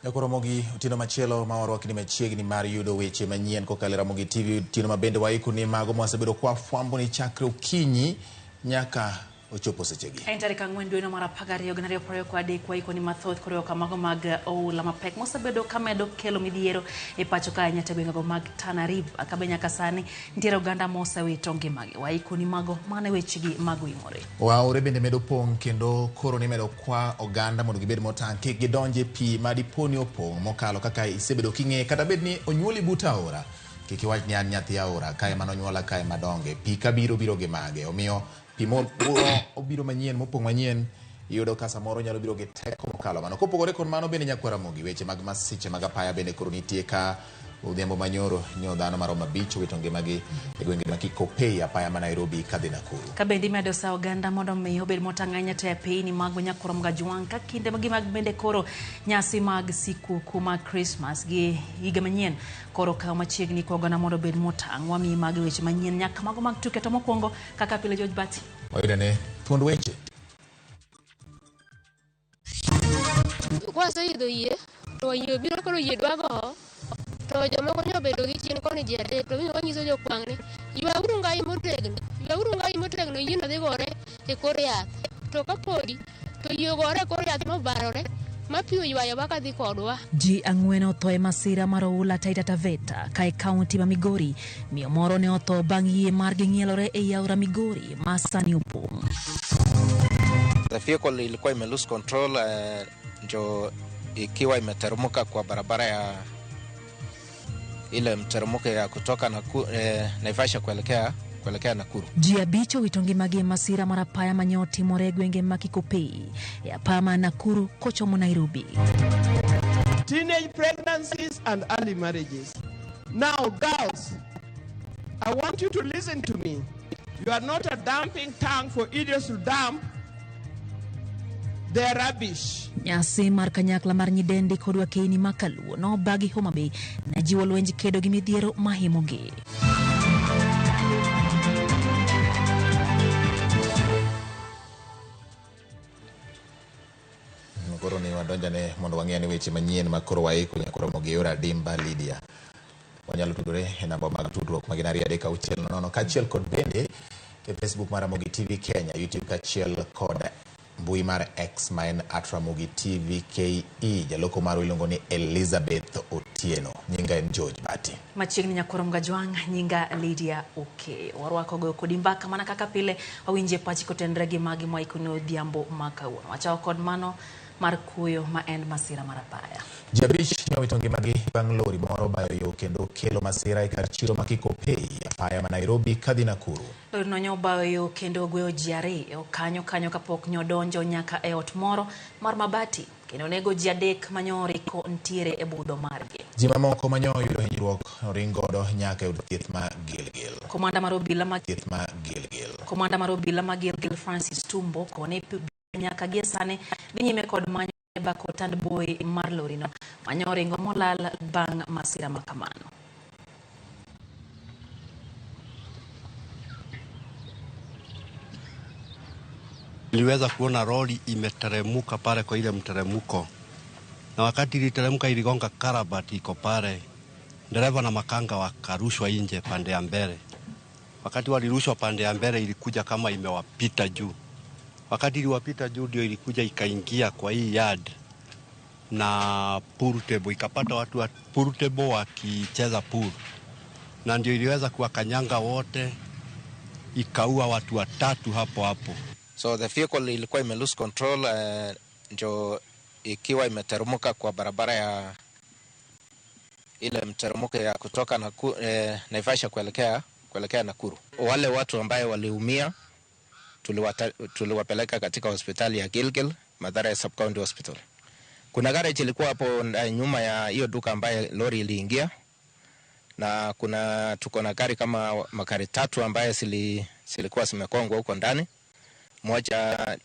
Ramogi otieno machielo ma warwakni machiegni mar yudo weche manyien kokalo e Ramogi TV. Otieno ma bende waikoni mago mwasebedo kwafwambo ni chakre okinyi nyaka ochopo sechegi. En tarik 4 dweno mar 12 2023 waikoni mathoth koriwo kamago mag oula mapek mosebedo kamedo kelo midhiero e pacho ka ahinya to gwengego mag Tana River. Kabe nyaka sani nitiere oganda mosewito ngimagi. Waikoni mago mane wechegi mag oimore. Aore bende medo pong' kendo koro ni medo kwa oganda mondo gibed motang' kik gidonj e pi ma dipo ni opong' mokalo kaka isebedo king'eye kata bed ni onyuoli but aora. Kik iwach ni an nyathi aora, kae ema nonyuola, kae ema adonge. Pi kabiro biro gi mage. Omiyo pi mobiro manyien mopong' manyien iyudo ka samoro nyalo biro gi teko mokalo mano. Kopogore kod mano bende nyakwar Ramogi, weche mag masiche mag apaya bende koro nitie ka odhiambo manyoro nyo dhano maromo 5 owito ngimagi e gwenge ma Kikopey apaya ma Nairobi kadhi Nakuru. Ka bende imedo sa oganda mondo mi obed motang' ahinya te apeyni mag nyakwar Mgajwang' ka kinde gi mag bende koro nyasi mag sikuku mag Christmas gi higa manyien koro kawo machiegni kwa oganda mondo obed motang'. Wamiyi magi weche manyien nyaka mago mag tuke to mokwongo kaka pile George Bati. Wayudane thuond weche. Kwaseidho yie to yie obiro koro yie dwa gowo to jomoko nyo obedo gi chien koni ji adek to wanyiso jokwang' ni ywauru ngai motegno, ywauru ngai motegno yieno dhi gore e kor yath. To kapodi to yie ogore e kor yath mobarore ma pi oywayowa kadhi kodwa. Ji 4 otho e masira mar oula Taita Taveta ka e kaunti ma Migori. Miyo moro ne otho bang' yie margi ng'ielore ei aora Migori ma sani opong'. The vehicle ilikuwa ime lose control ndio ikiwa imeteremka kwa barabara ya ile mteremko ya kutoka Naivasha kuelekea Nakuru. Ji 5 owito ngimagi e masira mar apaya mane otimore e gwenge ma Kikopey e apaya ma Nakuru kochomo Nairobi. Teenage pregnancies and early marriages. Now, girls, I want you to listen to me. You are not a dumping tank for idiots to dump their rubbish. Nyasi mar kanyakla mar nyidendi kod wakeini ma Kaluo nobagi Homa Bay ne jiwo lwenj kedo gi midhiero mahimogi. Koro ni wadonjane mondo wang'e ni weche manyien ma koro waiko nyaka romo gi yor adimba Lydia. Wanyalo tudore e namba mag tudruok magin 2 3 6 0 kaachiel kod bende e Facebook mar Ramogi TV Kenya, YouTube kaachiel kod mbui mar X ma en at Ramogi TV KE. Jaloko marwa iluongo ni Elizabeth Otieno. Nyinga en George Bati. Machiegni nyakwar Mgajwang', nyinga Lydia Okeyo. Warwako goyo kodi mbaka mana kaka pile wawinje pachi kotenre gi magi mwaikoni odhiambo ma kawuono. Wachako kod mano mar kuyo ma en masira mar apaya. Ji 5 ne owito ngimagi bang' lori moro bayo yo kendo kelo masira e kar chiro ma Kikopey, apaya ma Nairobi kadhi Nakuru. Lori no nyobayo yo kendo ogweyo ji 2 kanyo kanyo kapok nyodonjo nyaka e ot moro mar mabati kendo nego ji 3 manyoriko ntiere e budho margi. Ji mamoko manyoyudo hinyruok oring godo nyaka e od thieth ma Gilgil. Komanda mar obila ma thieth ma Gilgil. Komanda mar obila ma Gilgil Francis Tumbo kone nyaka gie sani dhi nyime kod manyo bako tandboi mar lorino manyoringo molal bang' masira ma kamano. Niliweza kuona lori imeteremuka pale kwa ile mteremuko, na wakati iliteremka iligonga karabati iko pale. Dereva na makanga wakarushwa nje pande ya mbele. Wakati walirushwa pande ya mbele ilikuja kama imewapita juu. Wakati iliwapita juu ndio ilikuja ikaingia kwa hii yard na pool table, ikapata watu wa pool table wakicheza pool, na ndio iliweza kuwakanyanga wote, ikaua watu 3 hapo hapo. So the vehicle ilikuwa ime lose control ndio ikiwa imeteremka kwa barabara ya ile mteremko ya kutoka Naivasha kuelekea Nakuru. Wale watu ambaye waliumia tuliwapeleka katika hospitali ya Gilgil, Mathare Sub County Hospital. Kuna garage ilikuwa hapo nyuma ya hiyo duka ambaye lori iliingia, na tuko na gari kama magari 3 ambaye zilikuwa zimekongwa huko ndani. Moja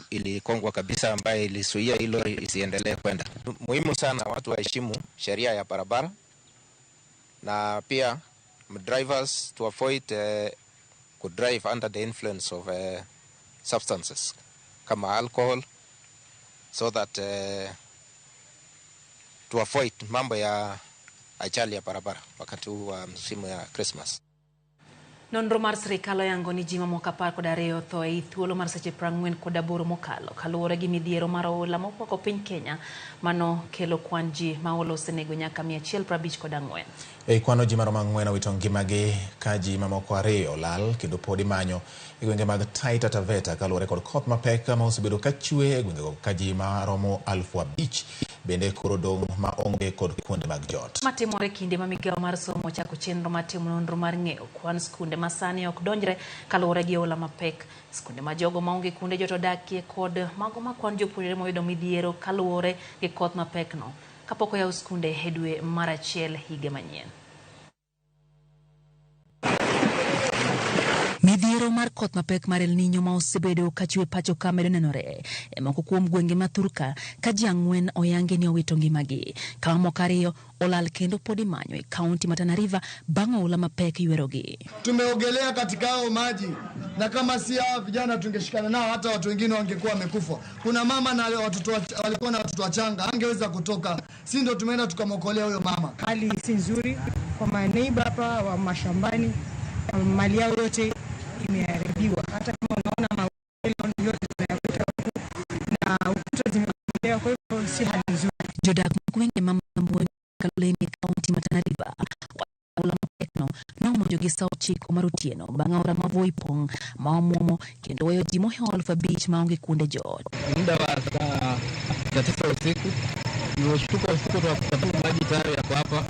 ilikongwa kabisa ambaye ilizuia hii lori isiendelee kwenda. Muhimu sana watu waheshimu sheria ya barabara, na pia drivers to avoid ku drive under the influence of substances kama alcohol, so that To avoid mambo ya ajali ya barabara wakati huu wa msimu ya Christmas. Nonro mar sirikal oyango ni ji mamoko 12 otho ei thuolo mar seche 48 mokalo kaluwore gi midhiero mar oula mokwako piny Kenya. Mano kelo kwan ji ma oula osenego nyaka 154. Ei kwano ji maromo 4 owito ngimagi ka ji mamoko 2 olal kendo pod imanyo e gwenge mag Taita Taveta kaluwore kod koth mapek ma osebedo ka chwe e gwengego ka ji maromo 5,000 bende koro dong' ma onge kod kuonde mag jot. Matimore kinde ma migawo mar somo ochako chenro mar timo nonro mar ng'eyo kwan skunde ma sani ok donjre kaluwore gi oula mapek, skunde ma jogo maonge kuonde jot odakie kod mago ma kwan jopuonjre moyudo midhiero kaluwore gi koth mapekno kapok oyaw skunde e dwe mar achiel higa manyien. Midhiero mar koth mapek mar El Nino ma osebedo kachwe pacho ka medo nenore e moko kuom gwenge ma thurka ka ji 4 oyangi ni owito ngimagi, ka mamoko 2 olal kendo pod imanyo e kaunti ma Tana River bang' oula mapek ywerogi. Tumeogelea katika hao maji na kama si hawa vijana tungeshikana nao hata watu wengine wangekuwa wamekufa. Kuna mama na watoto walikuwa na watoto wachanga, angeweza kutoka. Si ndio tumeenda tukamwokolea huyo mama. Hali si nzuri kwa maneiba hapa wa mashambani, mali yao yote imeharibiwa. Hata kama unaona mawe yote tunayakuta huku na ukuta zimebomolewa, kwa hivyo si hali nzuri. Jodak gwenge ma Mambweni Kaloleni kaunti ma Tana River oula mapekno nomonjo gi saa 9 mar otieno bang' aora ma Voi pong' ma omuomo kendo weyo ji mohewo 5,000 maonge kuonde jot. Muda wa saa 9 usiku nilishtuka usiku kwa maji tayari yako hapa.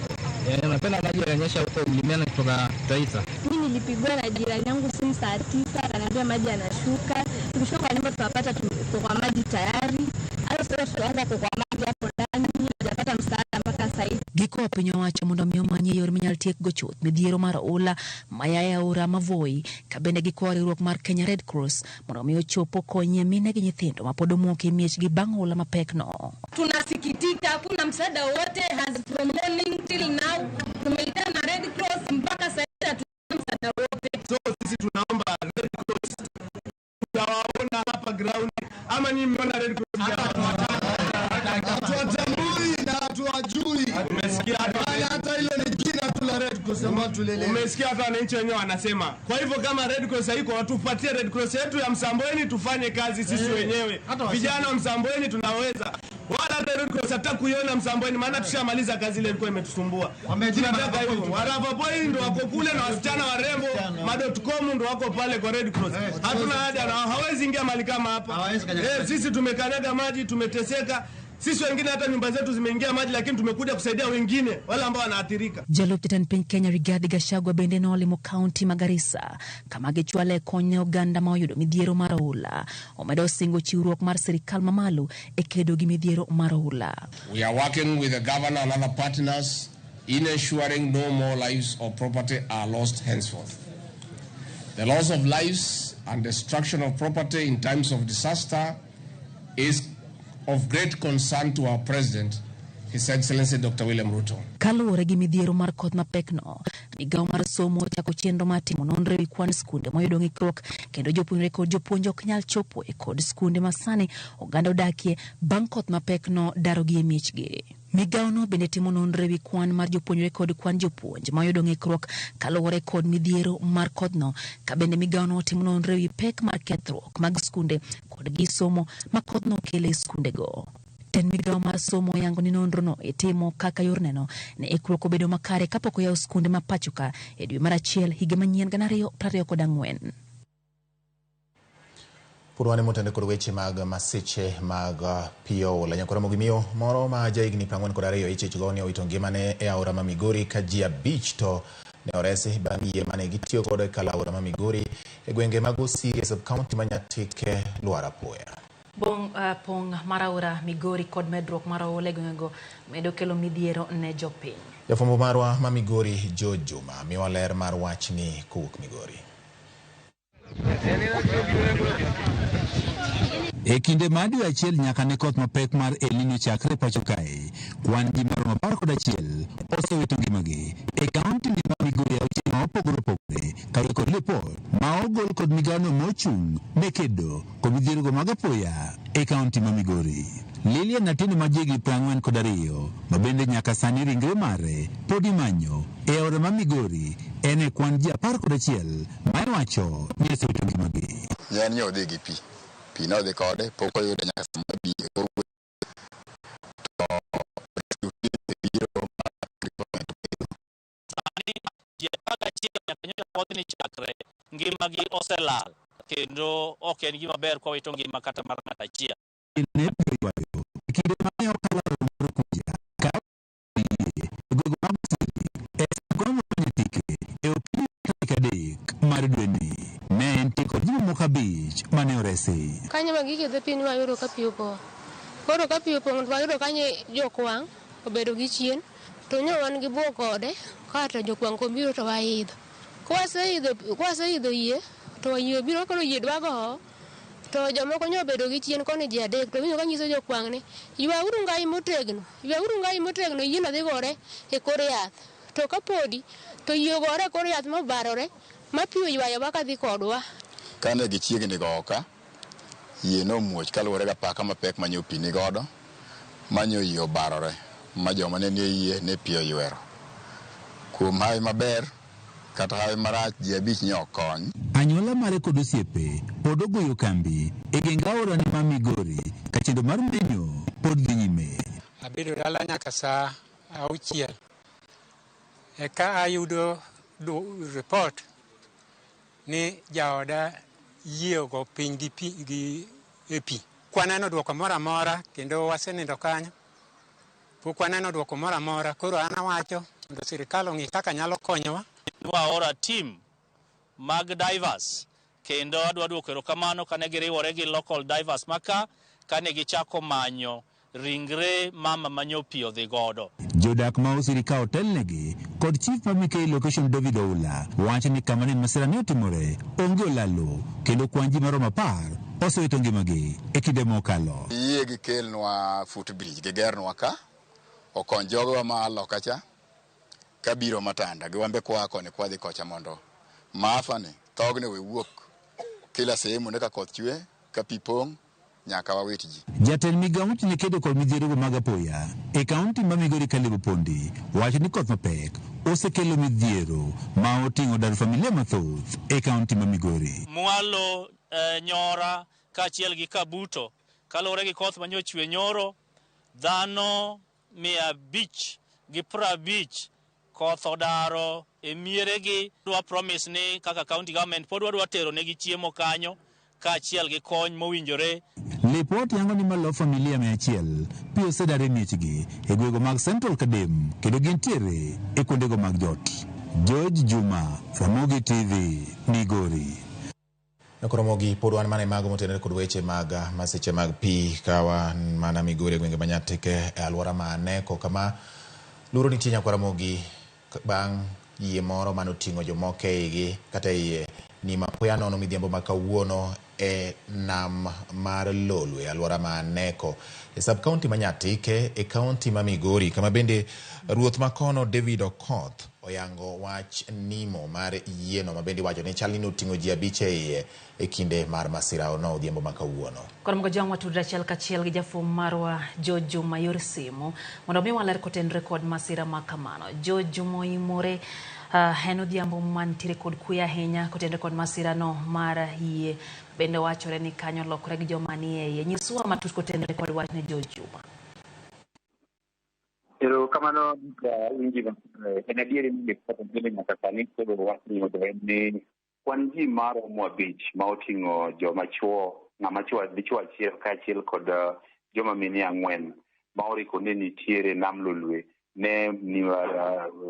Napenda maji yananyesha huko mlimani kutoka Taita. Mimi nilipigwa na jirani yangu simu saa 9 akaniambia maji yanashuka. Tukishuka kwa nyumba tukapata tuko kwa maji tayari. Hata sasa tukaanza kwa maji hapo ndani, hatujapata msaada mpaka sasa hivi. Giko piny owacho mondo mi omany yor minyal tiekgo chuth midhiero mar oula maya e aora ma Voi, ka bende gikwayo riwruok mar Kenya Red Cross mondo mi ochop okonyie mine gi nyithindo ma pod omoki e miechgi bang' oula mapekno. Tunasikitika, hakuna msaada wowote has from morning till now. Tumeitana na Red Cross mpaka sasa hatuna msaada wowote. So sisi tunaomba Red Cross, tunawaona hapa ground ama nyinyi mmeona Red Cross? Hatuwatambui na hatuwajui. Umesikia hata ile ni jina tu la Red Cross ambalo tulelewa. Umesikia hata wananchi wenyewe wanasema. Kwa hivyo kama Red Cross haiko, watupatie Red Cross yetu ya Msambweni tufanye kazi sisi wenyewe. Vijana wa Msambweni tunaweza. Wala hata Red Cross hata kuiona Msambweni maana tushamaliza kazi ile ilikuwa imetusumbua. Tunataka hivyo. Warava boy ndio wako kule na wasichana warembo, ma.com ndio wako pale kwa Red Cross. Hatuna haja na hawezi ingia mali kama hapa. Sisi tumekanyaga maji, tumeteseka. Sisi wengine hata nyumba zetu zimeingia maji, lakini tumekuja kusaidia wengine wale ambao wanaathirika. Jalup jatend piny Kenya Rigathi Gachagua bende nolimo kaunti ma Garissa kama gichwale kony ne oganda ma oyudo midhiero mar oula. Omedo singo chiwruok mar sirikal mamalo e kedo gi midhiero mar oula. We are working with the governor and other partners in ensuring no more lives or property are lost henceforth. The loss of lives and destruction of property in times of disaster is of great concern to our president, His Excellency Dr. William Ruto. Kaluwore gi midhiero mar koth mapekno, migawo mar somo ochako chenro mar timo nonro ewi kwan skunde moyudo ng'ikruok kendo jopuonjre kod jopuonj ok nyal chopo e kod skunde ma sani oganda odakie bang' koth mapekno darogi e miechgi. Migawono bende timo nonro ewi kwan mar jopuonjre kod kwan jopuonj ma oyudo ng'ikruok kaluwore kod midhiero mar kodhno, ka bende migawono timo nonro ewi pek mar kethruok mag skunde kod gi somo ma kodhno kelo e skundego. Tend migawo mar somo oyango ni nonrono itimo kaka yor neno ne ikruok obedo makare kapok oyaw skunde ma pacho ka e dwe mar achiel higa manyien 2024. Pod wan motende kod weche mag masiche mag pi oula. Nyakwar Ramogi miyo moro ma jahigni 42 ichich go ni owito ngimane e aora ma Migori ka ji 5 to ne oresi bang' yie mane gitiyo godo e kalo aora ma Migori e gwenge mag Osiri e sub-county ma Nyatike, Lwar Apoya. Pong' mar aora Migori kod medruok mar oula e gwengego medo kelo midhiero ne jopiny. Jafwambo marwa ma Migori George Juma miwa ler mar wachni kowuok Migori. E kinde mar dwe achiel nyaka ne koth mapek mar El Nino chakre pacho kae, kwan ji maromo 11 osewito ngimagi e kaunti ma Migori auchiel ma opogore opogore kaluwore kod lipot ma ogol kod migawono mochung' ne kedo kod midhierogo mag apoya e kaunti ma Migori. Lilian Atieno ma jahigni 42 ma bende nyaka sani ringre mare pod imanyo e aora ma Migori en e kwan ji 11 ma iwacho ni osewito ngimagi. En nyo odhi gi pi. Pi nodhi kode, pok oyude nyaka sama bi owuok. To rescue team biro ma Sani ji 11 nyaka nyocha kodhni chakre ngimagi oselal kendo ok en gima ber kwa wito ngima kata mar ng'ato achiel. Ne ywayo e kinde mane okalo aora mar Kuja ka yie e gwenge mag Osiri e sub-county ma Nyatike e okinyi tarik 3 mar dweni. Ne entie kod ji mamoko 5 mane oresi. Kanyo ma giketho piny wayudo ka pi opong'. Koro ka pi opong' to wayudo kanyo jokwang' obedo gi chien to nyo wan gi buok kode kato jokwang' kobiro to waidho. Kwaseidho yie to yie obiro koro yie dwa gowo to jomoko nyo obedo gi chien koni ji 3 to winjo ka nyiso jokwang' ni ywauru ngai motegno, ywauru ngai motegno yie no dhi gore e kor yath. To kapodi to yie ogore e kor yath mobarore ma pi oywayowa kadhi kodwa. Kane gichiegni gowo ka, yie nomuoch kaluwore gi apaka mapek manyo pi ni godo, manyo yie obarore ma joma ne nie yie ne pi oywero. Kuom hawi maber kata hawi marach ji 5 ne okony. Anyuola mare kod osiepe pod ogoyo kambi e geng aora ma Migori ka chenro mar menyo pod dhi nyime. Abedo dala nyaka saa 6 eka ayudo report ni jaoda yie ogo piny gi pi gi e pi. Kwaneno duoko moro amora kendo wasenindo kanyo. Pok waneno duoko moro amora koro an awacho mondo sirikal ong'i kaka nyalo konyowa. Waora team mag divers kendo adwa duoko erokamano kane giriwore gi local divers maka kane gichako manyo ringre mama manyo pi odhi godo. Jodak ma Osiri ka otelnegi kod chief ma Mikei location David Oula wacho ni kama ne masira ne otimore onge olalo kendo kwan ji maromo 10 osewito ngimagi e kinde mokalo. Yie gikelnwa footbridge gigernwa ka okony jogewa ma loka cha kabiro Matanda gi wambe kwa koni kwadhi kocha mondo maafa ni thogne we wuok kila sehemu ne ka koth chwe ka pi pong' nyaka wawit ji. Jatend migawo mochung' ne kedo kod midhierogo mag apoya e kaunti ma Migori Caleb Opondi wacho ni koth mapek osekelo midhiero ma oting'o daro familia mathoth e kaunti ma Migori. Mwalo Nyora kaachiel gi Kabuto kaluwore gi koth manyochwe nyoro dhano 550 koth odaro e mieregi. Dwa promise ni kaka county government pod wadwa tero negi chiemo kanyo kaachiel gi kony mowinjore. Lipot yango ni malo familia 100 pi osedar e miechgi e gwenge mag Central Kadem kendo gintiere e kuondego mag jot. George Juma, Ramogi TV, Migori. Nakoromogi pod wan mana e mago motenore kod weche mag masiche mag pi kawa mana Migori e gwenge ma Nyatike e alwora ma Aneko kama luoro nitie nyaka Ramogi bang' yie moro mane oting'o jomoko e igi kata e iye ni mapoya nono midhiambo ma kawuono e nam mar Lolwe alwora ma Aneko e sub county ma Nyatike e county ma Migori kama bende ruoth makono David Okoth oyango wach nimo mar yieno ma bende iwacho ni chal ni noting'o ji 5 e iye e kinde mar masira no odhiambo ma kawuono. Koro Mgojong watudre achiel kachiel gi jafwambo marwa George Juma yor simu mondo mi waler kotenre kod masira ma kamano. George Juma oimore en odhiambo mantiere kod kwe ahinya kotenre kod masira no mar yie bende wachore ni kanyo lokore gi joma nie iye. Nyiswa matut kotenre kod wachne George Juma. Erokamano winji en adieri ni gik nyaka sani koro wachni yudo en ni kwan ji maromo 5 ma oting'o joma chuo ng'ama chuo dichuo achiel kaachiel kod joma mine 4 ma oriko ne nitiere nam Lolwe ne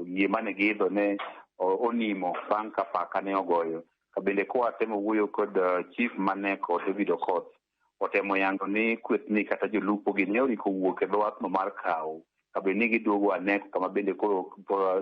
yie mane giidho ne onimo bang' ka paka ne ogoyo. Ka bende kwa temo wuoyo kod chief Maneko David Okoth otemo yango ni kweth ni kata jolupo gi ne oriko wuok e dho wath no mar kawo ka bende ni giduogo Aneko kama bende koro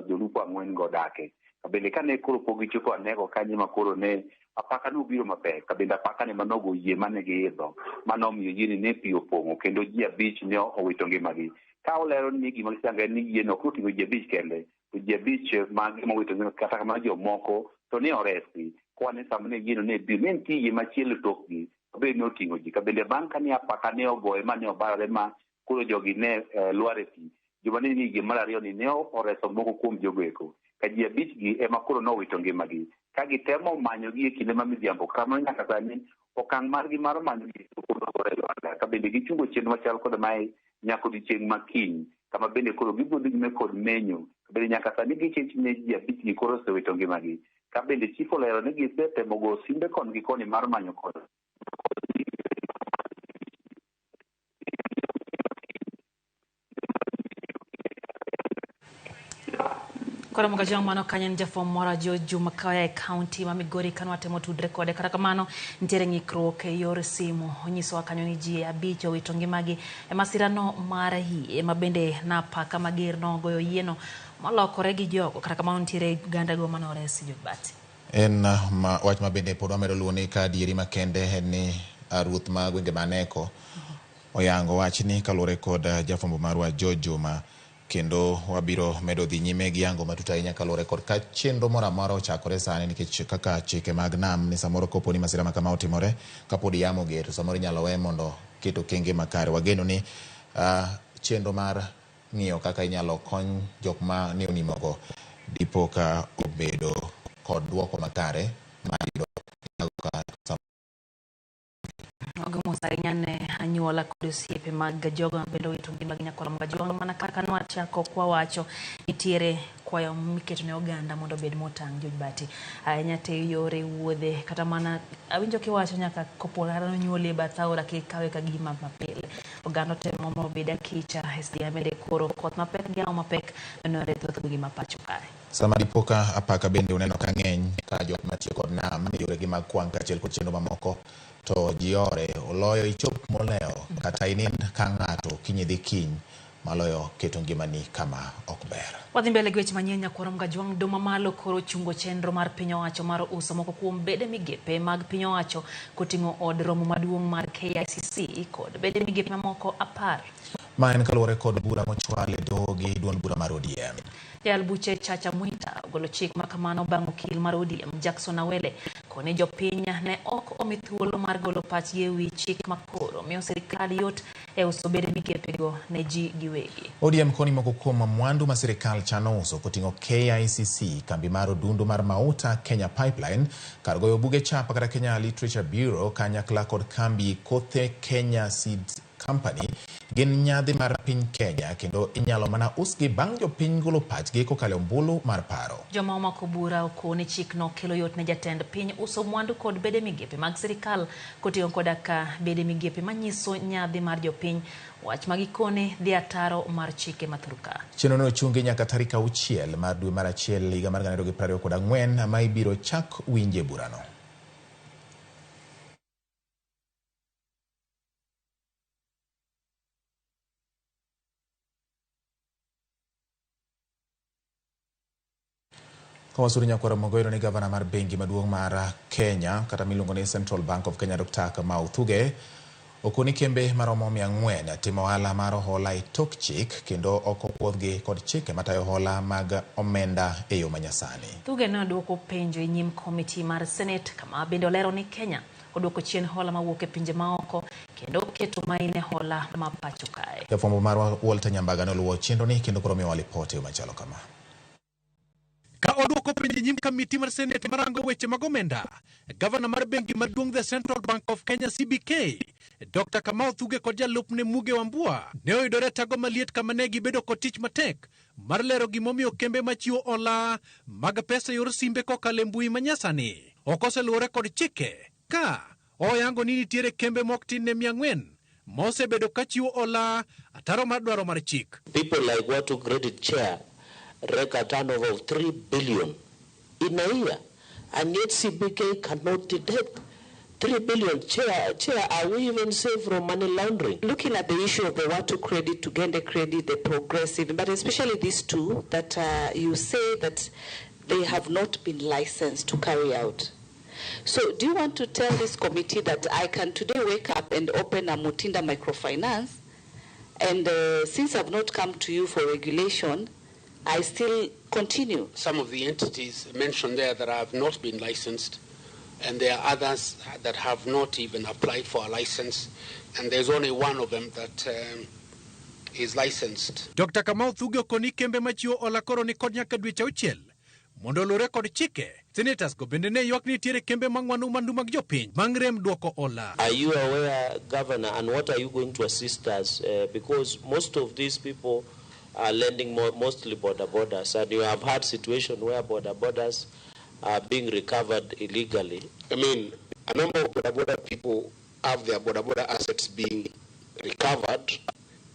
jolupo 4 go odake. Ka bende kane koro pok gichopo Aneko kanyo ma koro ne apaka nobiro mapek ka bende apaka ne manogo yie mane giidho manomiyo yieni ne pi opong'o kendo ji 5 ne owito ngimagi. Ka olero ni gima gisanga en ni yieno ok oting'o ji 5 kende to ji 5 magi mowito ngima kata kamano jomoko to ne oresi kwane sama ne yieno ne biro ne nitie yie machielo tokgi bende ne oting'o ji. Ka bende bang' kane apaka ne ogoye ma ne obarore ma Koro jogi ne lwar e pi. Joma ne ni yie mar ariyo ni ne oreso moko kuom jogo eko. Ka ji abich gi ema koro nowito ngimagi. Ka gitemo manyogi e kinde ma midhiambo, kamano nyaka sani okang' margi mar manyogi pod ogore e lwanda. Ka bende gichungo chenro machal kod mae nyaka odiochieng' ma kiny, kama bende koro gibiro dhi nyime kod menyo. Bende nyaka sani gichich ni ji abich gi koro osewito ngimagi. Ka bende chief olero ni gisetemo go simbe koni gi koni mar manyo kony. Koro Mugajwang' mano kanyo en jafwambo moro George Juma koa e kaunti ma Migori kane watemo tudre kode. Kata kamano nitiere ng'ikruok e yor simu. Onyisowa kanyo ni ji abich owito ngimagi e masirano mar yie ma bende napaka mager nogoyo yieno molokore gi jogo. Kata kamano nitiere ogandago mane oresi Jobati. En ma, wach ma bende pod wamedo luwo ni ka adieri makende en ni ruoth ma gwenge ma Neko oyango wachni kaluwore kod jafwambo marwa George Juma kendo wabiro medo dhi nyime gi yango matut ahinya kaluwore kod ka chenro moro amora ochakore sani nikech kaka chike mag nam ni samoro kopo ni masira ma kama otimore kapod yamo ger to samoro inyalo we mondo ket okenge makare. Wageno ni chenro mar ng'iyo kaka inyalo kony jok ma ne onimogo dipo ka obedo kod duoko makare mar yudo ka Ogo mos ahinya ne anyuola kod osiepe mag jogo mabende owito ngimagi nyakwar Mugajwang' mana kaka nwachako kwawacho nitiere kwayo miketo ne oganda mondo obed motang' George Bati ahinya te yore wuodhe kata mana awinjo kiwacho nyaka kopo kata nonyuoli e bath aora kik kawe ka gima mapile oganda otemo mondo obed akicha SDA bende koro koth mapek gi yamo mapek nenore e thoth gwenge ma pacho kae. Sama dipo ka apaka bende uneno ka ng'eny ka jok matiyo kod nam e yoregi mag kwang' kaachiel kod chenro mamoko to ji ore oloyo ichop molewo kata inind ka ng'ato kiny idhi kiny maloyo keto ngimani kama ok ber. Wadhi mbele gi weche manyien nyakwar Mugajwang' doho mamalo koro chungo chenro mar piny owacho mar uso moko kuom bede migepe mag piny owacho koting'o od romo maduong' mar KICC kod bede migepe mamoko 10. Ma en kaluwore kod bura mochwal e doho gi duond bura mar ODM. Jayal buche Chacha Mwita ogolo chik ma kamano bang' okil mar ODM Jackson Awele koni jopiny ne ok omi thuolo mar golo pachgi e wi chik makoro miyo sirikal yot e uso bede migepego ne ji giwegi. ODM koni moko kuom mwandu ma sirikal chano uso koting'o KICC, kambi mar odundu mar mauta Kenya Pipeline, kar goyo buge chapa kata Kenya Literature Bureau kanyakla kod kambi kothe Kenya Seeds Company gin nyadhi mar piny Kenya kendo inyalo mana usgi bang' jopiny golo pachgi kokalo e ombulu mar paro. Joma omako bura okoni chikno kelo yot ne jatend piny uso mwandu kod bede migepe mag sirikal koting'o koda ka bede migepe manyiso nyadhi mar jopiny wach ma gikone dhi ataro mar chike ma thurka. Chenro no ochungi nyaka tarik 6 mar dwe mar 1 higa mar 2024 ma ibiro chak winje burano. Kawasuru nyakwar Mogoiro ni gavana mar bengi maduong' mar Kenya kata miluongo ni Central Bank of Kenya Dr. Kamau Thuge okoni kembe maromo 400 timo ohala mar hola e tok chik kendo ok opwodhgi kod chike matayo hola mag omenda e yo manyasani. Thuge ne odwoko penjo e nyim komiti mar Senate kama bende olero ni Kenya odwoko chien hola mawuok e pinje maoko kendo oketo maine hola ma pacho kae. Jafwambo marwa Walter Nyambaga noluwo chenroni kendo koro miyowa lipot e yo machalo kama. Ka odwoko penjo e nyim kamiti mar Senate marango weche mag omenda, gavana mar bengi maduong' The Central Bank of Kenya CBK, Dr. Kamau Thuge kod jalupne Muge Wambua ne oyudore tago maliet kama ne gibedo kod tich matek mar lero gimomiyo kembe machiwo hola mag pesa e yor simbe kokalo e mbui manyasani ok oseluwore kod chike ka oyango ni nitiere kembe mok tin ne 400 mosebedo ka chiwo hola ataro mar dwaro mar chik. People like Watu Credit Chair rake a turnover of 3 billion in a year, and yet CBK cannot detect 3 billion. Chair, are we even safe from money laundering? Looking at the issue of the Watu Credit, Tugende Credit, the Progressive, but especially these two that you say that they have not been licensed to carry out. So do you want to tell this committee that I can today wake up and open a Mutinda microfinance, and since I've not come to you for regulation, I still continue? Some of the entities mentioned there that have not been licensed, and there are others that have not even applied for a license, and there's only one of them that is licensed. Dr. Kamau Thuge okoni kembe machiwo hola koro ni kod nyaka dweche auchiel mondo olure kod chike. Senators go bende ne ywak ni nitiere kembe mang'wano mwandu mag jopiny bang' rem duoko hola. Are you aware, Governor, and what are you going to assist us? Because most of these people are lending mostly border borders, and you have had situation where border borders are being recovered illegally. I mean, a number of border border people have their border border assets being recovered,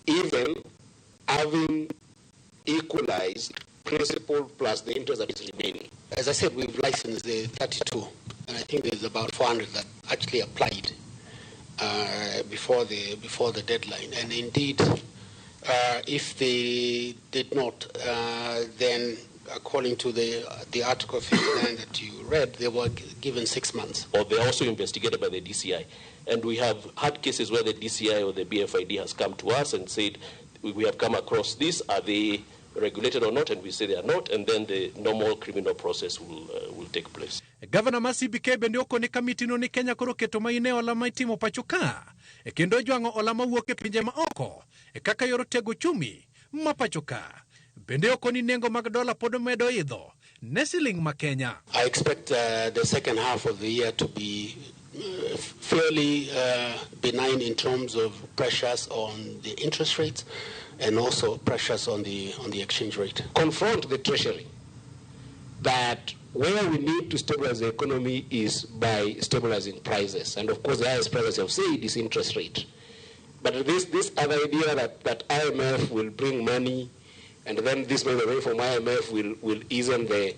even having equalized principal plus the interest that is remaining. As I said, we've licensed the 32, and I think there's about 400 that actually applied before the deadline. And indeed, if they did not, then according to the Article 59 that you read, they were given 6 months. Or they're also investigated by the DCI. And we have had cases where the DCI or the BFID has come to us and said, we have come across this, are they regulated or not? And we say they are not, and then the normal criminal process will take place. Governor ma CBK bende okone kamitino ni Kenya koro keto maine hola ma itimo pacho ka, e kendo jwang'o hola mawuok e pinje ma oko e kaka yor tego uchumi ma pacho ka. Bende okoni nengo mag dola pod medo idho ne siling ma Kenya. I expect the second half of the year to be fairly benign in terms of pressures on the interest rates and also pressures on the exchange rate. Confront the Treasury that where we need to stabilize the economy is by stabilizing prices. And of course, the highest price, as I've said, is interest rate. But this other idea that IMF will bring money and then this money away from IMF will ease on the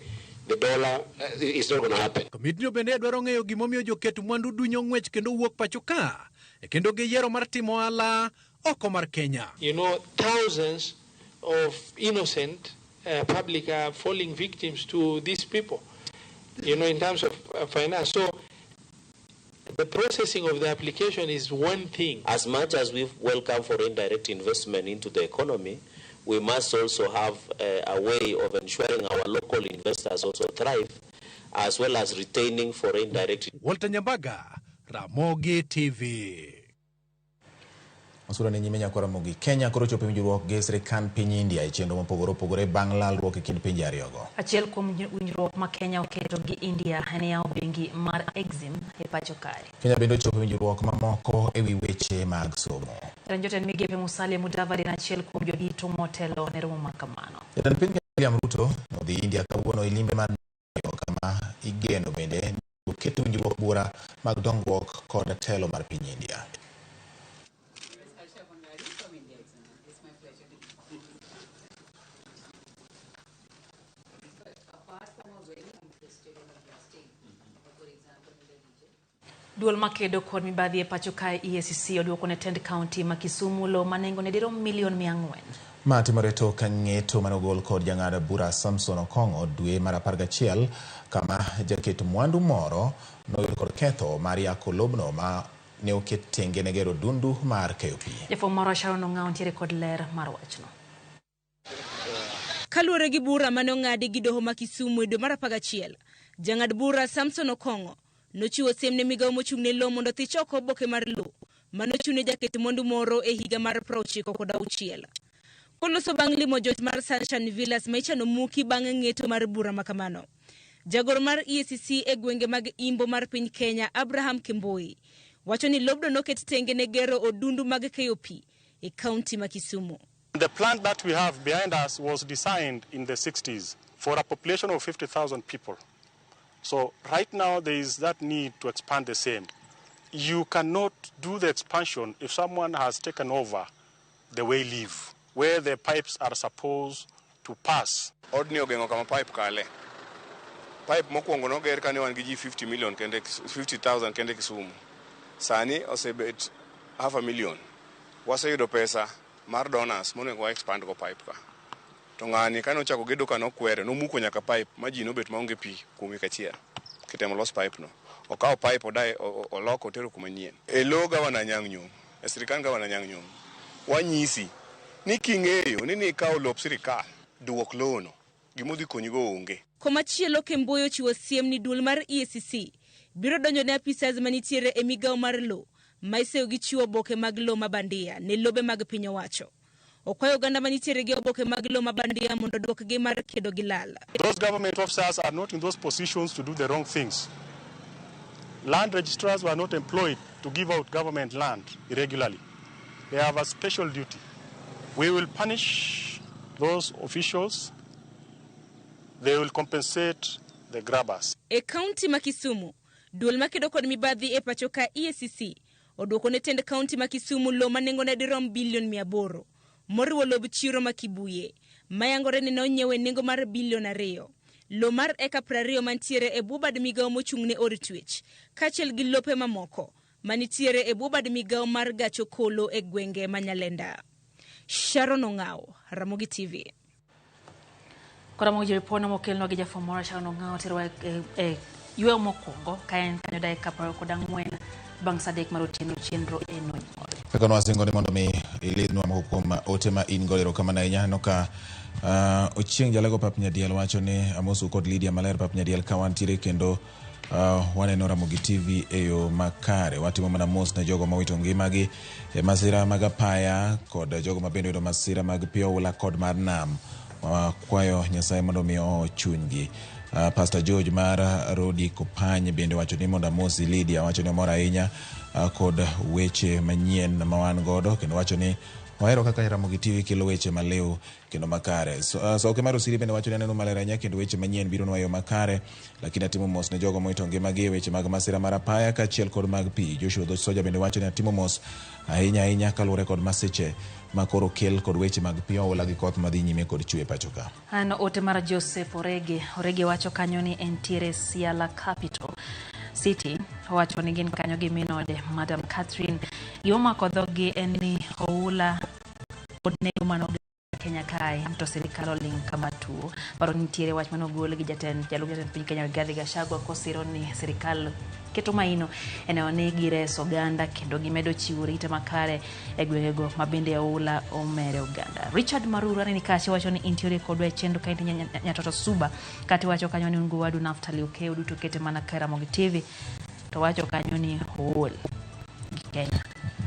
dollar, it's not going to happen. Komitino bende dwaro ng'eyo gimomiyo joket mwandu dunyo ng'wech kendo wuok pacho ka, e kendo giyiero mar timo ohala oko mar Kenya. You know, thousands of innocent public are falling victims to these people, you know, in terms of finance. So the processing of the application is one thing. As much as we welcome foreign direct investment into the economy, we must also have a way of ensuring our local investors also thrive, as well as retaining foreign direct. Walter Nyambaga, Ramogi TV. Masura ni nyime nyakwa Ramogi. Kenya koro chopo e winjruok gi sirkand piny India e chenro mopogore opogore bang' lalruok e kind pinje ariyogo. Achiel kuom winjruok ma Kenya oketo gi India en yawo bengi mar Exim e pacho kae. Kenya bende ochopo e winjruok mamoko e wi weche mag somo. Jatend jotend migepe Musalia Mudavadi en achiel kuom jodito motelo ne romo ma kamano. Jatend piny William Ruto nodhi India kawuono e limbe mar kama igeno bende oket winjruok bura mag dongruok kod telo mar piny India. Duol makedo kod mibadhi e pacho kae EACC oduoko ne tend kaunti ma Kisumu lowo ma nengone dirom milion 400. Ma timore tok ng'eto manogol kod jang'ad bura Samson Okong'o dwe mar 11 kama jaket mwandu moro noyud kod ketho mar yako lobno ma ne oket tenge ne gero dundu mar keyo pi. Jafwambo marwa Sharon Ong'awo nitiere kod ler mar wachno. Kaluwore gi bura mane ong'adi gi doho ma Kisumu e dwe mar 11, jang'ad bura Samson Okong'o nochiwo siem ne migawo mochung' ne lowo mondo othich oko oboke mar lowo manochune jaket mwandu moro e higa mar 96. Koloso bang' limo jot mar Sunshine Villas ma ichano muki bang' ng'eto mar bura ma kamano. Jagoro mar EACC e gwenge mag Imbo mar piny Kenya, Abraham Kemboi, wacho ni lobno noket tenge ne gero odundu mag keyo pi e kaunti ma Kisumu. The plant that we have behind us was designed in the 60s for a population of 50,000 people. So right now there is that need to expand the same. You cannot do the expansion if someone has taken over the way live, where the pipes are supposed to pass. Odni ogeng'o kama pipe kale. Pipe mokwongo noger kane wan gi ji 50 million kende 50,000 kende Kisumu. Sani osebet 500,000. Waseyudo pesa mar donors monego wa expand go pipe ka. To ng'ani kane ochako gedo ka nokwere, nomuko nyaka pipe ma ji nobet maonge pi kuom wik achiel. Kitemo los pipe no. Okawo pipe odaye oloko otero kuma nyien. E lo gavana Anyang' Nyong'o, e sirikand gavana Anyang' Nyong'o, wanyisi ni king'eyo ni nikawo lop sirikal, duok lowo no. Gimodhi konyigo onge. Komachielo Kemboi ochiwo siem ni duol mar EACC biro donjo ne apisas manitiere e migawo mar lowo ma iseyo gi chiwo oboke mag lowo ma bandia ne lobe mag piny owacho. Okwayo oganda manitiere gi oboke mag lowo ma bandia mondo oduokgi mar kedo gi lal. Those government officers are not in those positions to do the wrong things. Land registrars were not employed to give out government land irregularly. They have a special duty. We will punish those officials. They will compensate the grabbers. E kaunti ma Kisumu, duol makedo kod mibadhi e pacho ka EACC oduoko ne tend kaunti ma Kisumu lowo ma nengone dirom bilion 800 moriwo lob chiro ma Kibuye mayangore ni nonyiew e nengo mar bilion 2, lowo mar eka 20 mantiere e bwo bad migawo mochung' ne od twech kaachiel gi lope mamoko manitiere e bwo bad migawo mar gach okolo e gwenge ma Nyalenda. Sharon Ong'awo, Ramogi TV. Koro ripodno mokelnwa gi jafwambo moro Sharon Ong'awo terowa e yweyo mokwongo ka en kanyo dakika 24 bang' sa 3 mar otieno chenro eno. Kaka nwasingo ni mondo mi ilidhnwa moko kuom ote ma in godo, erokamano ahinya. Aneno ka Ochieng' Jalego Pap Nyadiel wacho ni amosu kod Lydia Maler Pap Nyadiel ka wantiere kendo waneno Ramogi TV e yo makare. Watimo mana mos ne jogo mowito ngimagi e masira mag apaya kod jogo ma bende oyudo masira mag pi oula kod mar nam. Wakwayo Nyasaye mondo mi oho chunygi. Pastor George mar Rodi Kopany bende wacho ni mondo amosi Lydia, wacho ni omor ahinya kod weche manyien ma wan godo kendo wacho ni ohero kaka Ramogi TV kelo weche maliw kendo makare. So, Soke mar Osiri bende wacho ni aneno maler ahinya kendo weche manyien biro nwa e yo makare, lakini atimo mos ne jogo mowito ngimagi e weche mag masira mar apaya kaachiel kod mag pi. Joshua Dhoch Soja bende wacho ni atimo mos ahinya ahinya kaluwore kod masiche ma koro kel kod weche mag pi oula gi koth madhi nyime kod chwe e pacho ka. An ote mar Joseph Orege. Orege wacho kanyo ni entiere Siala Capital City. Owacho ni gin kanyo gi min ode Madam Catherine. Gima omako dhoggi en ni oula pod nego mana Kenya kae to sirikal oling' kama tuo. Paro nitiere wach manogol gi jatend jalup jatend piny Kenya Rigathi Gachagua kosiro ni sirikal keto maino e neno ni gireso oganda kendo gimedo chiwo rit makare e gwengego ma bende oula omere oganda. Richard Maruru aneni kacha wacho ni intiere kodwa e chenro ka intie Nyatoto Suba kata iwacho kanyo ni un gi owadu Naftali Okeo duto kete mana ka Ramogi TV to wacho kanyo ni ool gi Kenya.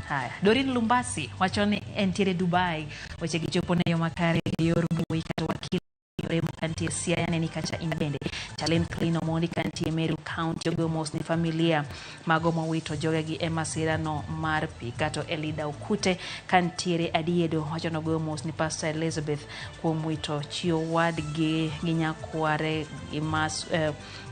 Haya, Dorin Lumbasi wacho ni entiere Dubai, weche gi chopo ne yo makare e yor mbui kata wakil Remo kantie Siaya neni kacha in bende. Charlene Clean Omondi kantie Meru County ogoyo mos ni familia mago mowito jogegi e masira no mar pi. Kato Elida Okute kantiere Adiedo wacho nogoyo mos ni Pastor Elizabeth kuom wito chi owadgi gi nyakware gi mas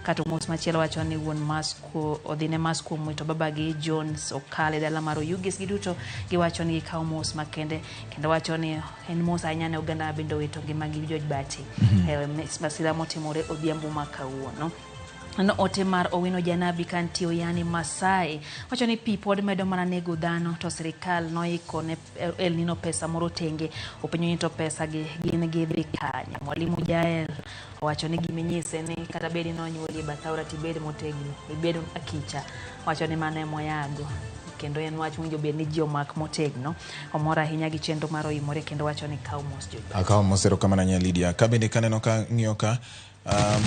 kato mos machielo wacho ni wuon Masko odhine mas kuom wito babagi Jones Okale dala mar Oyugis. Giduto giwacho ni gikawo mos makende kendo wacho ni en mos ahinya ne oganda ma bende owito ngimagi George Bati. Masira motimore odhiambo ma kawuono. No ote mar Owino Janabi kantie Oyani Masai wacho ni pi pod medo mana nego dhano to sirikal noiko ne El Nino pesa moro tenge. Openjo ni to pesa gi gin gidhi kanye. Mwalimu Jael owacho ni giminyise ni kata bed ni nonyuoli e bath aora tibed motegno, ibed akicha. Wacho ni mano emoyago kendo en wach mowinjo bed ni ji omak motegno. Omor ahinya gi chenro mar oimore kendo wacho ni kaw mos George. Akawo mos, erokamano ahinya Lydia. Ka bende kaneno ka ng'iyo ka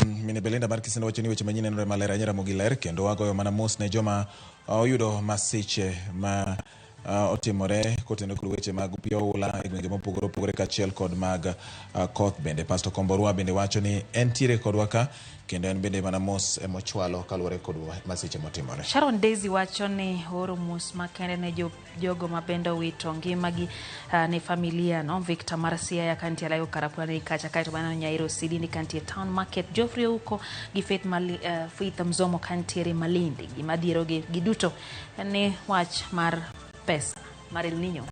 mine Belinda mar Kisendo wacho ni weche manyien nenore maler ahinya Ramogi ler kendo wagoyo mana mos ne joma oyudo masiche ma otimore kotenore kod weche mag pi oula e gwenge mopogore opogore kaachiel kod mag koth bende. Pastor Komborwa bende wacho ni entiere kodwa ka kendo en bende mana mos emochwalo kaluwore kod masiche motimore. Sharon Daisy wacho ni oro mos makende ne jogo ma bende owito ngimagi ne familia no Victor mar Siaya kantie Alayo Karapura ni kacha kaeto baneno Nyairo Sidi ni kantie Town Market Geoffrey Ouko gi Faith, Faith Mzomo kantiere Malindi. Gima dhierogi giduto en ni wach mar pesa mar El Nino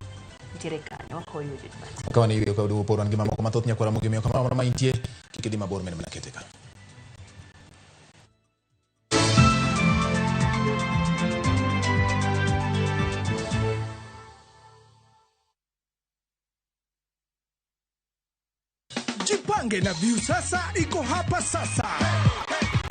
nitiere kanyo wakoyo George. Ka wan e yweyo ka uduogo pod wan gi mamoko mathoth nyakwara Ramogi omiyo kamoro amora ma intie kik idhi mabor mene mana kete ka. Jipange na Viusasa iko hapa sasa.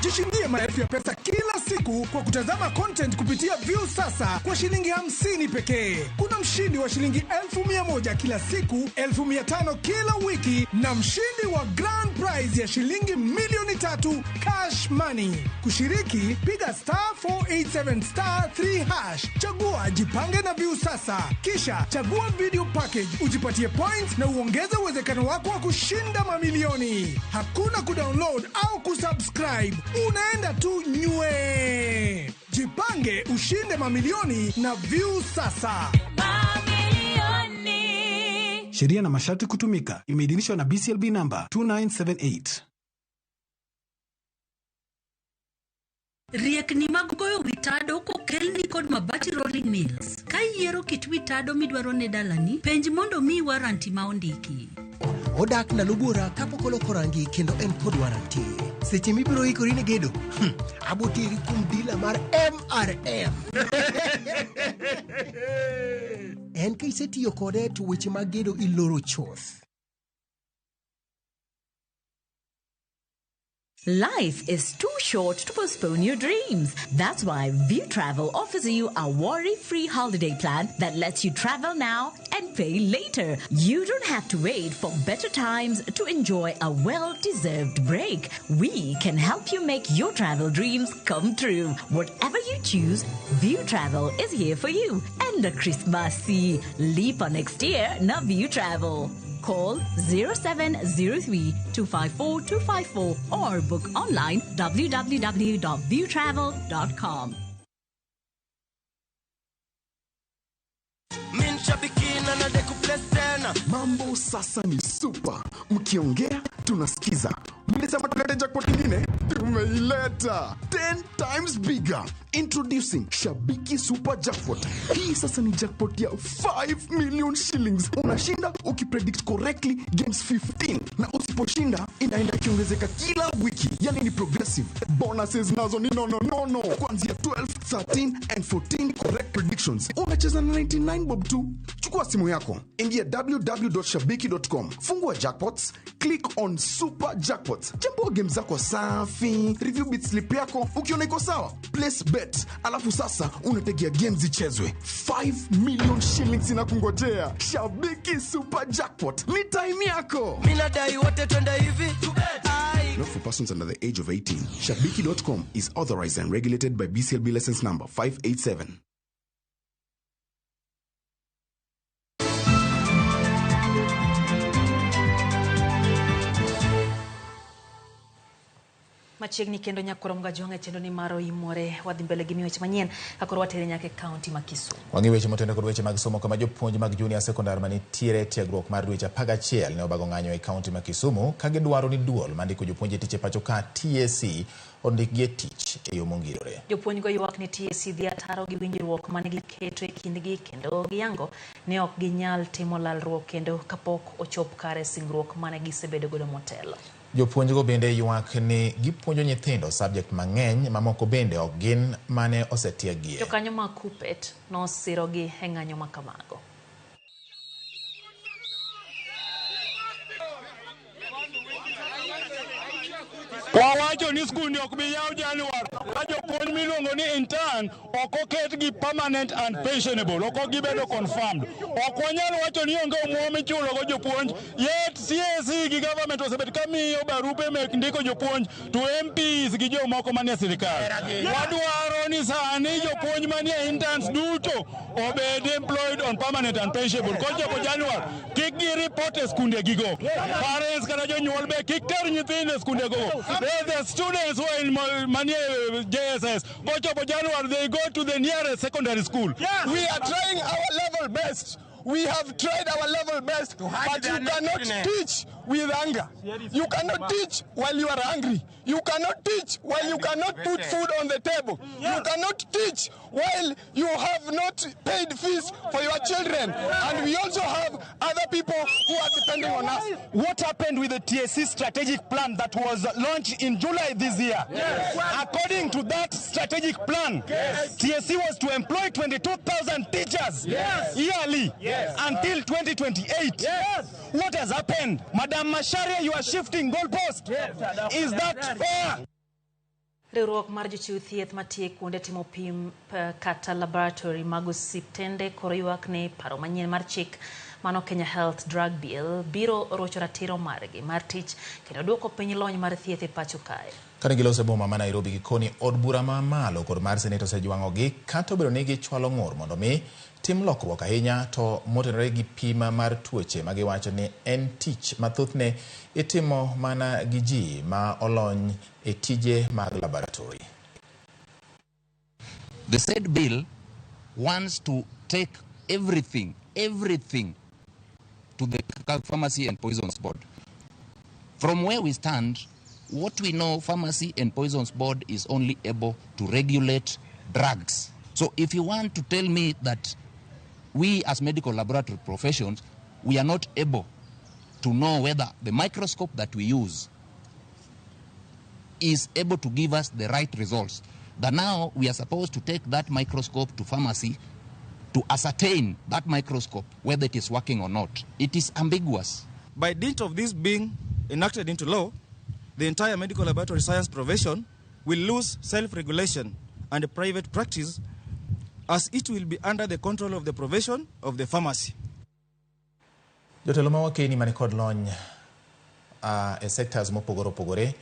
Jishindie maelfu ya pesa kila siku kwa kutazama content kupitia Viusasa kwa shilingi 50 pekee. Kuna mshindi wa shilingi 100,000 kila siku, 500,000 kila wiki na mshindi wa grand prize ya shilingi 3,000,000 cash money. Kushiriki, piga star 487 star 3 hash. Chagua jipange na Viusasa, kisha chagua video package ujipatie points na uongeze uwezekano wako wa kushinda mamilioni. Hakuna kudownload au kusubscribe, unaenda tu nywe. Jipange ushinde mamilioni na Viusasa. Sheria na masharti kutumika. Imeidhinishwa na BCLB number 2978. Riekni mag goyo wi tado kokelni kod Mabati Rolling Mills. Ka iyiero kit wi tado midwaro ne dalani, penj mondo miyi waranti ma ondiki. Odak ndalo buora kapok oloko rangi kendo en kod waranti. Seche mibiro ikori ne gedo, aboteri kuom dila mar MRM. En ka isetiyo kode to weche mag gedo iloro chuth. Life is too short to postpone your dreams. That's why View Travel offers you a worry-free holiday plan that lets you travel now and pay later. You don't have to wait for better times to enjoy a well-deserved break. We can help you make your travel dreams come true. Whatever you choose, View Travel is here for you. And a Christmassy leap on next year, now View Travel. Call 0703 254 254 or book online www.viewtravel.com. Mambo sasa ni super. Mkiongea tunasikiza. Mlisema tulete jackpot ingine, tumeileta 10 times bigger. Introducing Shabiki Super Jackpot. Hii sasa ni jackpot ya 5 million shillings. Unashinda ukipredict correctly games 15, na usiposhinda inaenda ikiongezeka kila wiki. Yani ni progressive. Bonuses nazo ni no no no no. Kuanzia 12, 13 and 14 correct predictions. Unacheza na 99 bob tu. Chukua simu yako, ingia www.shabiki.com, fungua jackpots, click on Super Jackpots, chambua game zako safi, review bit slip yako, ukiona iko sawa, place bet, alafu sasa unategea games zichezwe. 5 million shillings inakungojea. Shabiki Super Jackpot ni time yako. Mimi nadai wote twende hivi. Not for persons under the age of 18. Shabiki.com is authorized and regulated by BCLB license number 587. Machiegni kendo nyakwar Mgajwang' e chenro ni mar Oimore wadhi mbele gi weche manyien ka koro watere nyaka e kaunti ma Kisumu. Wang'i weche motende kod weche mag somo kama jopuonj mag junior secondary manitiere tiegruok mar dweche 11 ne obago ng'anyo e kaunti ma Kisumu ka gidwaro ni duol mandiko jopuonj e tich e pacho ka TSC ondikgi e tich e yo mongirore. Jopuonj go ywak ni TSC dhi ataro gi winjruok mane giketo e kindgi kendo giyango ne ok ginyal timo lalruok kendo kapok ochop kare singruok mane gisebedo godo motelo. Jopuonjgo bende ywak ni gipuonjo nyithindo subject mang'eny mamoko bende ok gin mane osetiegie. Jokanyo mag KUPPET nosirogi e ng'anyo ma kamago. Wawacho ni skunde ok bi yaw Januar ka jopuonj miluongo ni intern ok oketgi permanent and pensionable, ok gibedo confirmed. Ok wanyal wacho ni onge omwom michulogo jopuonj, yet CAC gi government osebet ka miyo barupe mek ndiko jopuonj to MPs gi jomoko manie sirikal. Wadwaro ni sani jopuonj manie interns duto obed employed on permanent and pensionable. Kochopo Januar kik gi report e skundegigo. Parents kata jonyuol be kik ter nyithindo e skundego. The students who are in Manie JSS, Kochopo Januar, they go to the nearest secondary school. Yes. We are trying our level best. We have tried our level best, but you cannot teach with anger. You cannot teach while you are angry. You cannot teach while you cannot put food on the table. You cannot teach while you have not paid fees for your children. And we also have other people who are depending on us. What happened with the TSC strategic plan that was launched in July this year? Yes. According to that strategic plan, yes, TSC was to employ 22,000 teachers, yes, yearly. Yes. Until 2028. Yes. What has happened? Madam Macharia, you are shifting goalposts. Yes. Is that fair? Riwruok mar jochiw thieth matiyo kuonde timo pim kata laboratory mag osiptende koro ywak ni paro manyien mar chik mano Kenya Health Drug Bill biro rocho ratiro margi mar tich kendo duoko piny lony mar thieth e pacho kae. Kane giloso e boma ma Nairobi gikoni od bura ma malo kod mar Senate osejwang'ogi kata obedo ni gichwalo ng'ur mondo mi tim lokruok ahinya to motenore gi pima mar tuoche ma giwacho ni en tich ma thothne itimo mana gi ji ma olony e tije mag laboratory. The said bill wants to take everything to the Pharmacy and Poisons Board. From where we stand, what we know, Pharmacy and Poisons Board is only able to regulate drugs. So if you want to tell me that we as medical laboratory professions, we are not able to know whether the microscope that we use is able to give us the right results, that now we are supposed to take that microscope to pharmacy to ascertain that microscope, whether it is working or not. It is ambiguous. By dint of this being enacted into law, the entire medical laboratory science profession will lose self-regulation and private practice, as it will be under the control of the profession of the pharmacy. Jotelo ma wakeni mani kod lony e sectors mopogore opogore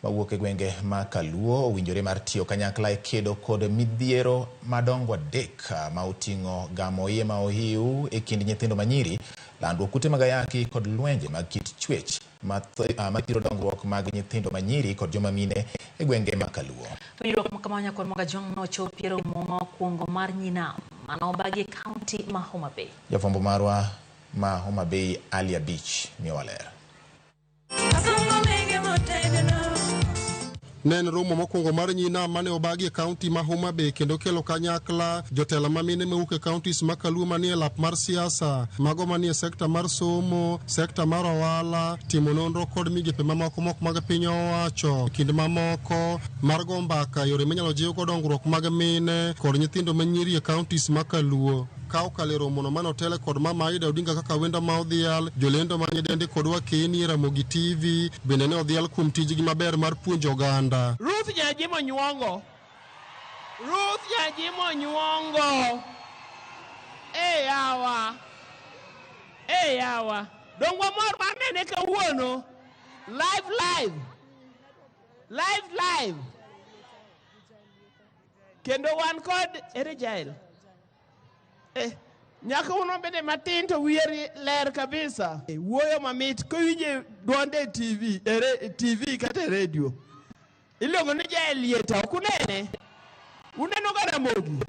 mawuok e gwenge ma Kaluo owinjore mar tiyo kanyakla e kedo kod midhiero madongo adek ma oting'o gamo iye ma ohiu e kind nyithindo manyiri, landruok kute mag ayaki kod lwenje mag kit chwech mathiro dongruok mag nyithindo manyiri kod joma mine e gwenge ma Kaluo. Winjruok ma kamano nyakwar Mogajong nochopi e romo ma okwongo mar Nyinam mano obagi e kaunti ma Homa Bay. Jafwambo marwa ma Homa Bay Ali Abich miyowa ler. Ne en romo mokwongo mar Nyinam mane obagi e kaunti ma Homa Bay kendo kelo kanyakla jotelo ma mine mawuok e kauntis ma Kaluo manie lap mar siasa, mago manie sekta mar somo, sekta mar ohala, timo nonro kod migepe mamoko mok mag piny owacho, kind mamoko mar go mbaka yore minyalo jiwgo dongruok mag mine kod nyithindo manyiri e kauntis ma Kaluo. Ka okalo e romono mane otele kod Mama Aida Odinga kaka wendo ma odhial, jolendo ma nyidendi kod wakeni e Ramogi TV bende ne odhial kuom tijgi maber mar puonjo oganda. Ruth Nyajimo Nyuongo. Ruth Nyajimo Nyuongo. E yawa. E yawa. Dong wamor mar nene kawuono. Live live. Live live. Kendo wan kod ere Jael. Nyako uno bende matin to wiye ler kabisa. Wuoyo mamit kowinje duonde e TV, e TV kata e radio. Iluongo ni Jael Lieta, ok unene? Uneno ga Ramogi?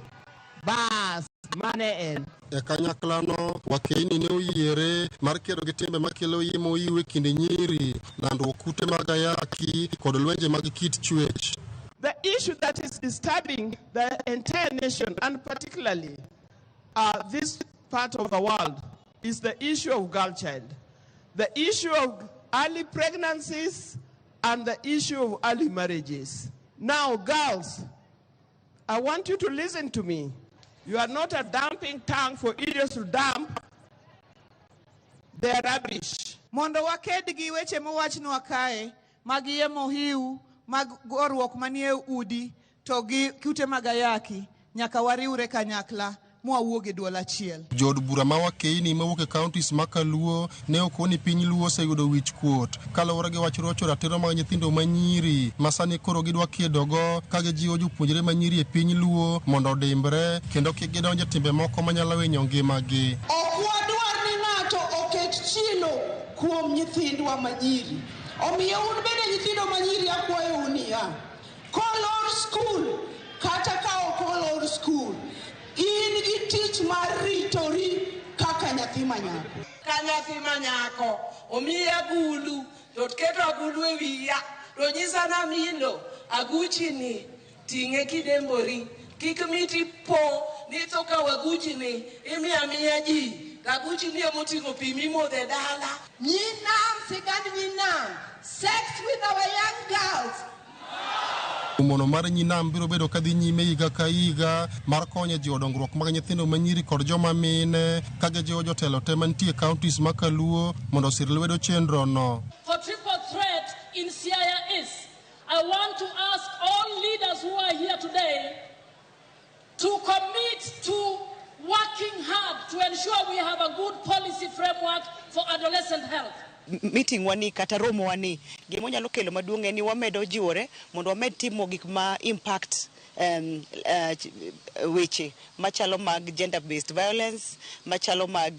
Bas, mane en. E kanyaklano, wakeni ne oyiere mar kedo gi timbe makelo iye mohiu e kind nyiri, landruok kute mag ayaki kod lwenje mag kit chwech. The issue that is disturbing the entire nation and particularly this part of the world is the issue of girl child, the issue of early pregnancies and the issue of early marriages. Now, girls, I want you to listen to me. You are not a dumping tank for idiots to dump their rubbish. Mondo waked gi weche mowachnwa kae mag iye mohiu, mag goruok manie udi to gi kute mag ayaki, nyaka wariwre kanyakla mwawuog e duol achiel. Jood bura ma wakeini mawuok e kauntis ma Kaluo ne okoni piny Luo oseyudo wich kuot kaluwore gi wach rocho ratiro mag nyithindo manyiri ma sani koro gidwa kedogo ka gijiwo jopuonjre manyiri e piny Luo mondo odimbre kendo kik gidonj e timbe moko manyalo hinyo ngimagi. Ok wadwar ni ng'ato oket chilo kuom nyithindwa manyiri. Omiyo un bende nyithindo manyiri akwayou niya, kolor skul kata ka ok olor skul, in gi tich mar ritori kaka nyathi manyako. Ka nyathi manyako omiyi agulu to keto agulu e wiya to nyisa namilo aguchi ni ting'e kidembori, kik miti po ni tho kawo aguchi ni imiyo amiya ji to aguchi ni emoting'o pi mimodho e dala. Nyinam, sigand nyinam, sex with our young girls. Romono mar Nyinam biro bedo kadhi nyime higa ka higa mar konyo e jiwo dongruok mag nyithindo manyiri kod joma mine ka gijiwo jotelo te mantie e kauntis ma Kaluo mondo osir lwedo chenro no. For triple threat in Siaya is I want to ask all leaders who are here today to commit to working hard to ensure we have a good policy framework for adolescent health. Meeting wani kata romo wani gima onyalo kelo maduong' en ni wamedo jiwore mondo wamed timo gik ma impact weche machalo mag gender based violence, machalo mag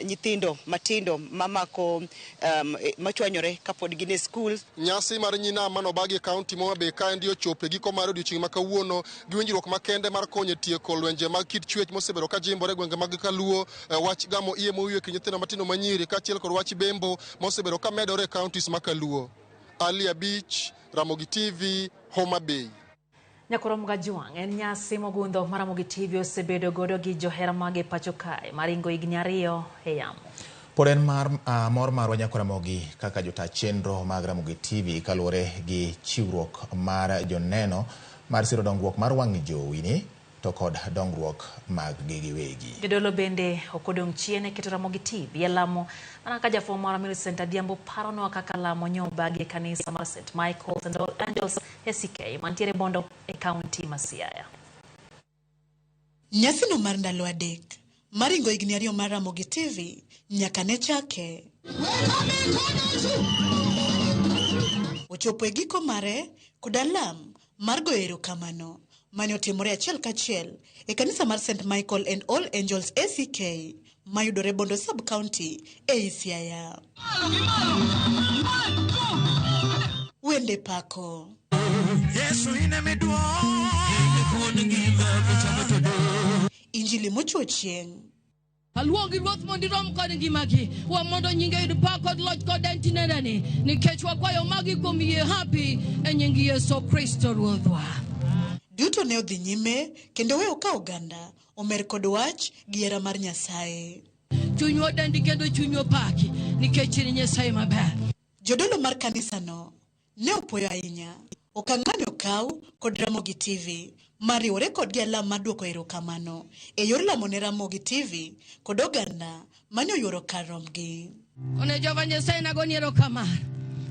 nyithindo matindo mamako machwanyore kapod gin e school. Nyasi mar nyinam manobagi e kaunti ma Homa Bay kaendi ochopo e giko mar odiochieng' ma kawuono gi winjruok makende mar konyo e tieko lwenje mag kit chwech mosebedo ka jimbore e gwenge mag Kaluo, wach gamo iye mowiyo e kind nyithindo matindo manyiri kaachiel kod wach bembo mosebedo ka medore e kauntis ma Kaluo. Ali Abich, Ramogi TV, Homa Bay. Nyakoromo Gajwang' en nyasi mogundho ma Ramogi TV osebedo godo gi johera mage pacho kae maringo higni 2 e yamo. Pod en mar mor marwa Nyakoromogi kaka jota chenro mag Ramogi TV kaluwore gi chiwruok mar joneno mar siro dongruok mar wang' jowi ni to kod dongruok mag gi giwegi. Jodolo bende ok odong' chien e keto Ramogi TV e lamo mana ka jafwambo marwa Millicent Adhiambo paronwa kaka lamo nyobagi e kanisa mar St. Michael's and All Angels ACK mantiere Bondo e kaunti ma Siaya. Nyasino mar ndalo 3 maringo higni 2 mar Ramogi TV nyaka ne chake. Ochopo e giko mare kod alam mar goyo erokamano mane otimore achiel kachiel e kanisa mar St. Michael and All Angels ACK mayudore Bondo Sub-County ei Siaya. Wende pako. Yesu ine miduong'. Injili mochuo chieng'. Aluongi Ruoth mondo irom kod ngimagi. Wa mondo nyinge yud pak kod loch kod en tinendeni. Nikech wakwayo magi kuom yie hapi e nying Yesu Kristo Ruodhwa. Duto ne odhi nyime kendo weyo ka oganda omer kod wach gi hera mar Nyasaye. Chunywa dendi kendo chunywa paki nikech in Nyasaye maber. Jodolo mar kanisano ne opuoyo ahinya okang' mane okaw kod Ramogi TV mariwore kodgi alam mar duoko erokamano e yor lamo ne Ramogi TV kod oganda mane oyuoro kar romgi. One Jehova Nyasaye nagoni erokamano.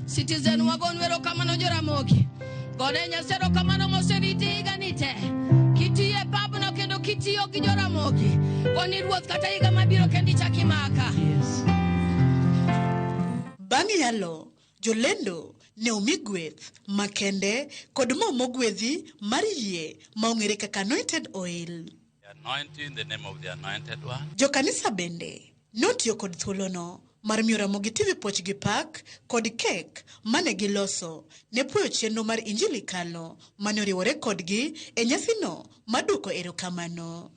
Citizen wagonu erokamano jo-Ramogi. Gone Nyasaye erokamano moseriti higani te. Kitiyo e pabno kendo kitiyo gi jo-Ramogi. Goni Ruoth kata higa mabiro kendo ichak imaka. Bang' yalo, jolendo ne omi gweth makende kod mo mogwedhi mar yie ma ong'ere kaka anointed oil. Anointing in the name of the anointed one. Jokanisa bende notiyo kod thuolono mar miyo Ramogi TV puoch gi pak kod kek mane giloso ne puoyo chenro mar Injili Kalo mane oriwore kodgi e nyasino mar duoko erokamano.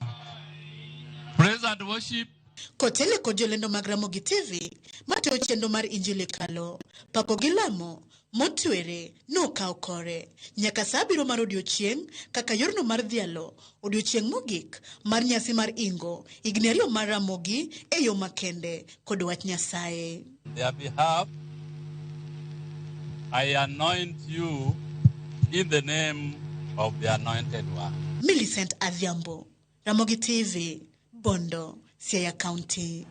Praise and worship. Kotele kod jolendo mag Ramogi TV matayo chenro mar Injili Kalo, pako gi lamo motwere nokaw kore nyaka saa abiriyo mar odiochieng' kaka yorno mar dhialo odiochieng' mogik mar nyasi mar ingo higni 2 mar Ramogi e yo makende kod wach Nyasaye. On their behalf, I anoint you in the name of the anointed one. Millicent Adhiambo, Ramogi TV, Bondo, Siaya County.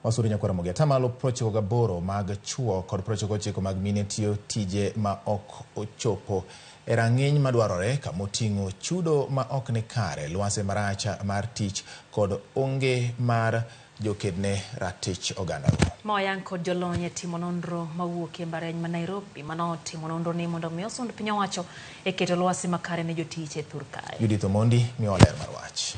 Wasuri nyakwar Ramogi, atamalo 98 mag chuo kod 99 mag mine tiyo tije ma ok ochopo e rang'iny madwarore kamoting'o chudo ma ok ni kare, lwasi marach mar tich kod onge mar jokedne ratich oganda. Moyang kod jolony e timo nonro mawuok e mbalariany ma Nairobi manotimo nonro ni mondo mi osund piny owacho e keto lwasi makare ne jotich e thur kae. Judith Omondi miyo ler mar wach.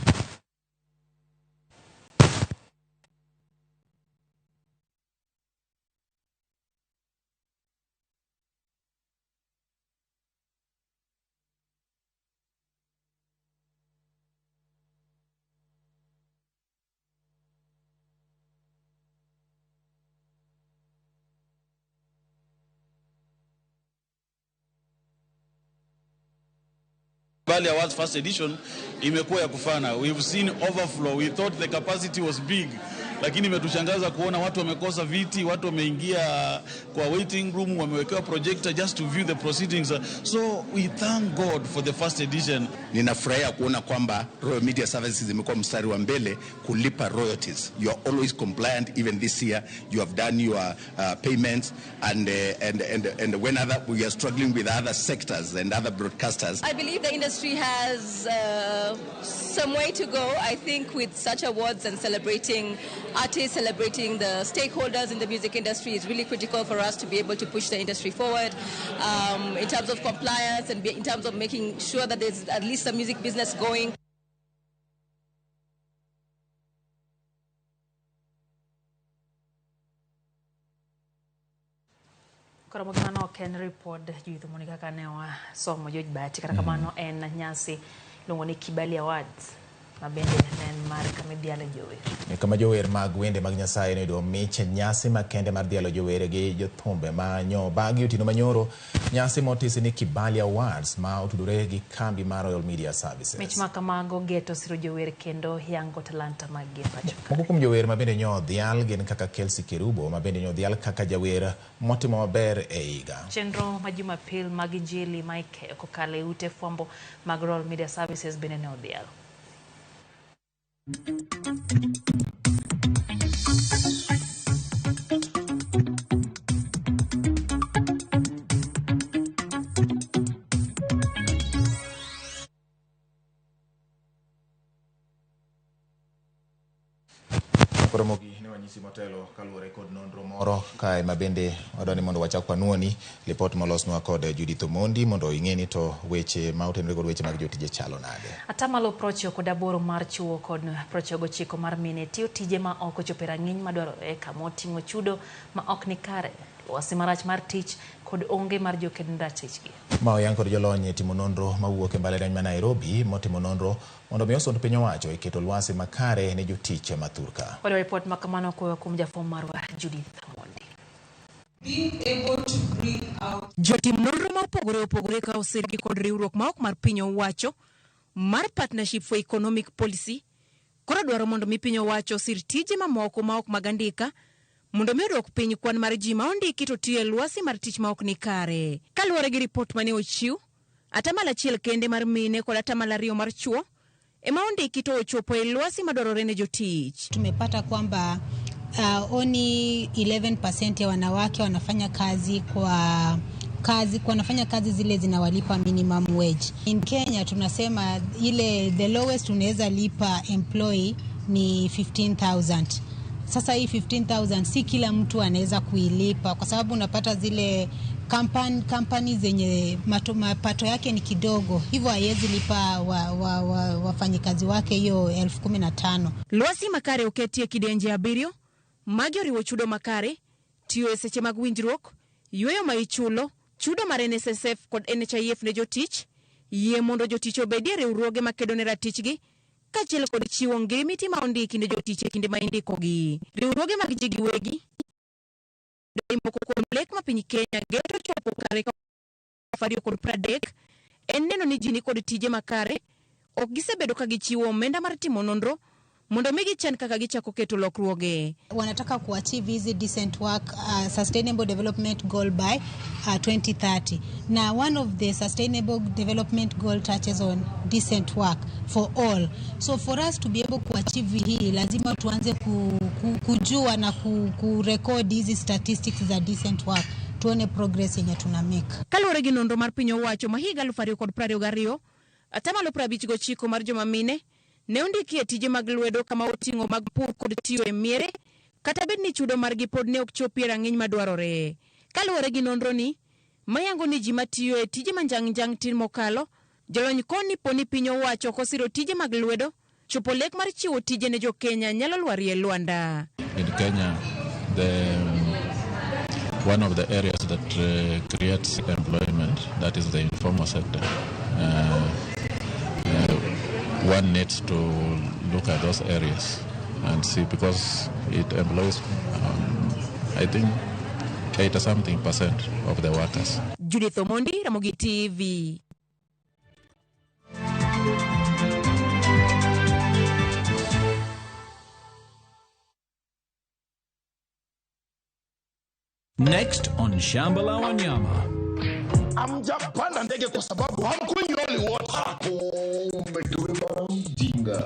Bali Awards first edition imekuwa ya kufana. We've seen overflow. We thought the capacity was big, Lakini imetushangaza kuona watu wamekosa viti, watu wameingia kwa waiting room, wamewekewa projector just to view the proceedings. So we thank God for the first edition. Ninafurahia kuona kwamba Royal Media Services imekuwa mstari wa mbele kulipa royalties. You are always compliant. Even this year you have done your payments and when other we are struggling with other sectors and other broadcasters. I believe the industry has some way to go. I think with such awards and celebrating artists, celebrating the stakeholders in the music industry is really critical for us to be able to push the industry forward in terms of compliance and in terms of making sure that there's at least some music business going. Koro mano ok en ripod Judith Omondi kaka ne wasomo George Bahati, kata kamano en nyasi iluongo ni Kibali Awards ma bende ne en mar kama idhialo jower. Kama jower mag wende mag Nyasaye noyudo mich e nyasi makende mar dhialo jower gi jothumbe ma nyo bagi otieno manyoro, nyasi motisi ni Kibali Awards ma otudore gi kambi mar Royal Media Services. Mich ma kamago geto siro jower kendo yango talanta maggi e pacho. Moko kuom jower ma bende nyo odhial gin kaka Kelsey Kerubo ma bende nyo odhial kaka jawer motimo maber e higa. Chenro ma Jumapil mag Injili ma ikeyo kokalo e ute fwambo mag Royal Media Services bende ne odhial. Koro mogik ne wanyisi motelo kaluwore kod nonro moro kae ma bende wadwa ni mondo wachak wanuoni lipot molosnwa kod Judith Omondi mondo ing'e ni to weche ma otenore kod weche mag jotije chalo nade. Atamalo 98 mar chuo kod 99 mar mine tiyo tije ma ok ochopo e rang'iny madwarore kama oting'o chudo ma ok ni kare, lwasi marach mar tich kod onge mar joked ne ratichgi. Ma oyang kod jolony e timo nonro mawuok e mbalariany ma Nairobi motimo nonro mondo mi osund piny owacho e keto lwasi makare ne jotich ma thurka. Wayudo ripot ma kamano koa kuom jafwambo marwa Judith Omondi. Jotim nonro ma opogore opogore ka osirgi kod riwruok ma ok mar piny owacho mar Partnership for Economic Policy koro dwaro mondo mi piny owacho osir tije mamoko ma ok mag andika mondo mi odwok piny kwan mar ji ma ondiki to tiyo e lwasi mar tich ma ok ni kare. Kaluwore gi ripot mane ochiw, 1% kende mar mine kod 2% mar chuo ema ondiki to ochopo e lwasi madwarore ne jotich. Tumepata kwamba only 11% ya wanawake wanafanya kazi kwa kazi wanafanya kazi zile zinawalipa minimum wage. In Kenya tunasema ile the lowest unaweza lipa employee ni 15,000. Sasa hii 15,000 si kila mtu anaweza kuilipa kwa sababu unapata zile company zenye mapato yake ni kidogo, hivyo haiwezi lipa wafanyikazi wake hiyo 15,000. Lwasi makare oketie kidienje 7 magi oriwo chudo makare, tiyo e seche mag winjruok, yweyo ma ichulo, chudo mar NSSF kod NHIF ne jotich, yie mondo jotich obedie riwruoge makedo ne ratichgi, kaachiel kod chiwo ngirimiti ma ondiki ne jotich e kinde ma indikogi. Riwruoge mag ji giwegi moko kuom lek ma piny Kenya geto chopo kare 2030 en neno ni ji nikod tije makare, ok gisebedo ka gichiwo omenda mar timo nonro mondo mi gichan kaka gichako keto lokruoge. Wanataka kuachieve hizi decent work sustainable development goal by 2030. Na one of the sustainable development goal touches on decent work for all. So for us to be able to achieve hii lazima tuanze kujua na kurekodi hizi statistics za decent work, tuone progress yenye tuna make. Kaluwore gi nonro mar piny owacho ma higa 2022, 59% mar joma mine ne ondiki e tije mag lwedo kama oting'o mag pur kod tiyo e miere, kata bed ni chudo margi pod ne ok chopi e rang'iny madwarore. Kaluwore gi nonro ni, mayango ni ji matiyo e tije manjang' tin mokalo, jolony koni poni piny owacho ok osiro tije mag lwedo, chopo lek mar chiwo tije ne jo-Kenya nyalo lwarie lwanda. In Kenya, one of the areas that creates employment, that is the informal sector. One needs to look at those areas and see, because it employs, I think, 80-something% of the workers. Judith Omondi, Ramogi TV. Next on Shamba la Wanyama. Hamjapanda ndege kwa sababu hamkunywi holy water.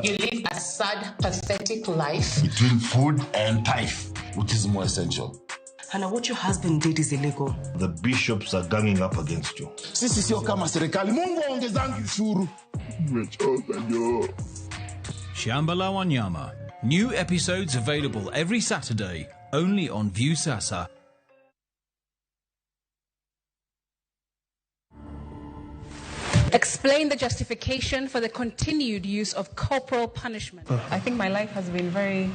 You live a sad, pathetic life. Between food and tithe, which is more essential? Hannah, what your husband did is illegal. The bishops are ganging up against you. Sisi sio kama serikali. Mungu aongezangi ushuru. Nimechoka jo. Shamba la Wanyama. New episodes available every Saturday, only on Viusasa. Explain the justification for the continued use of corporal punishment. I think my life has been very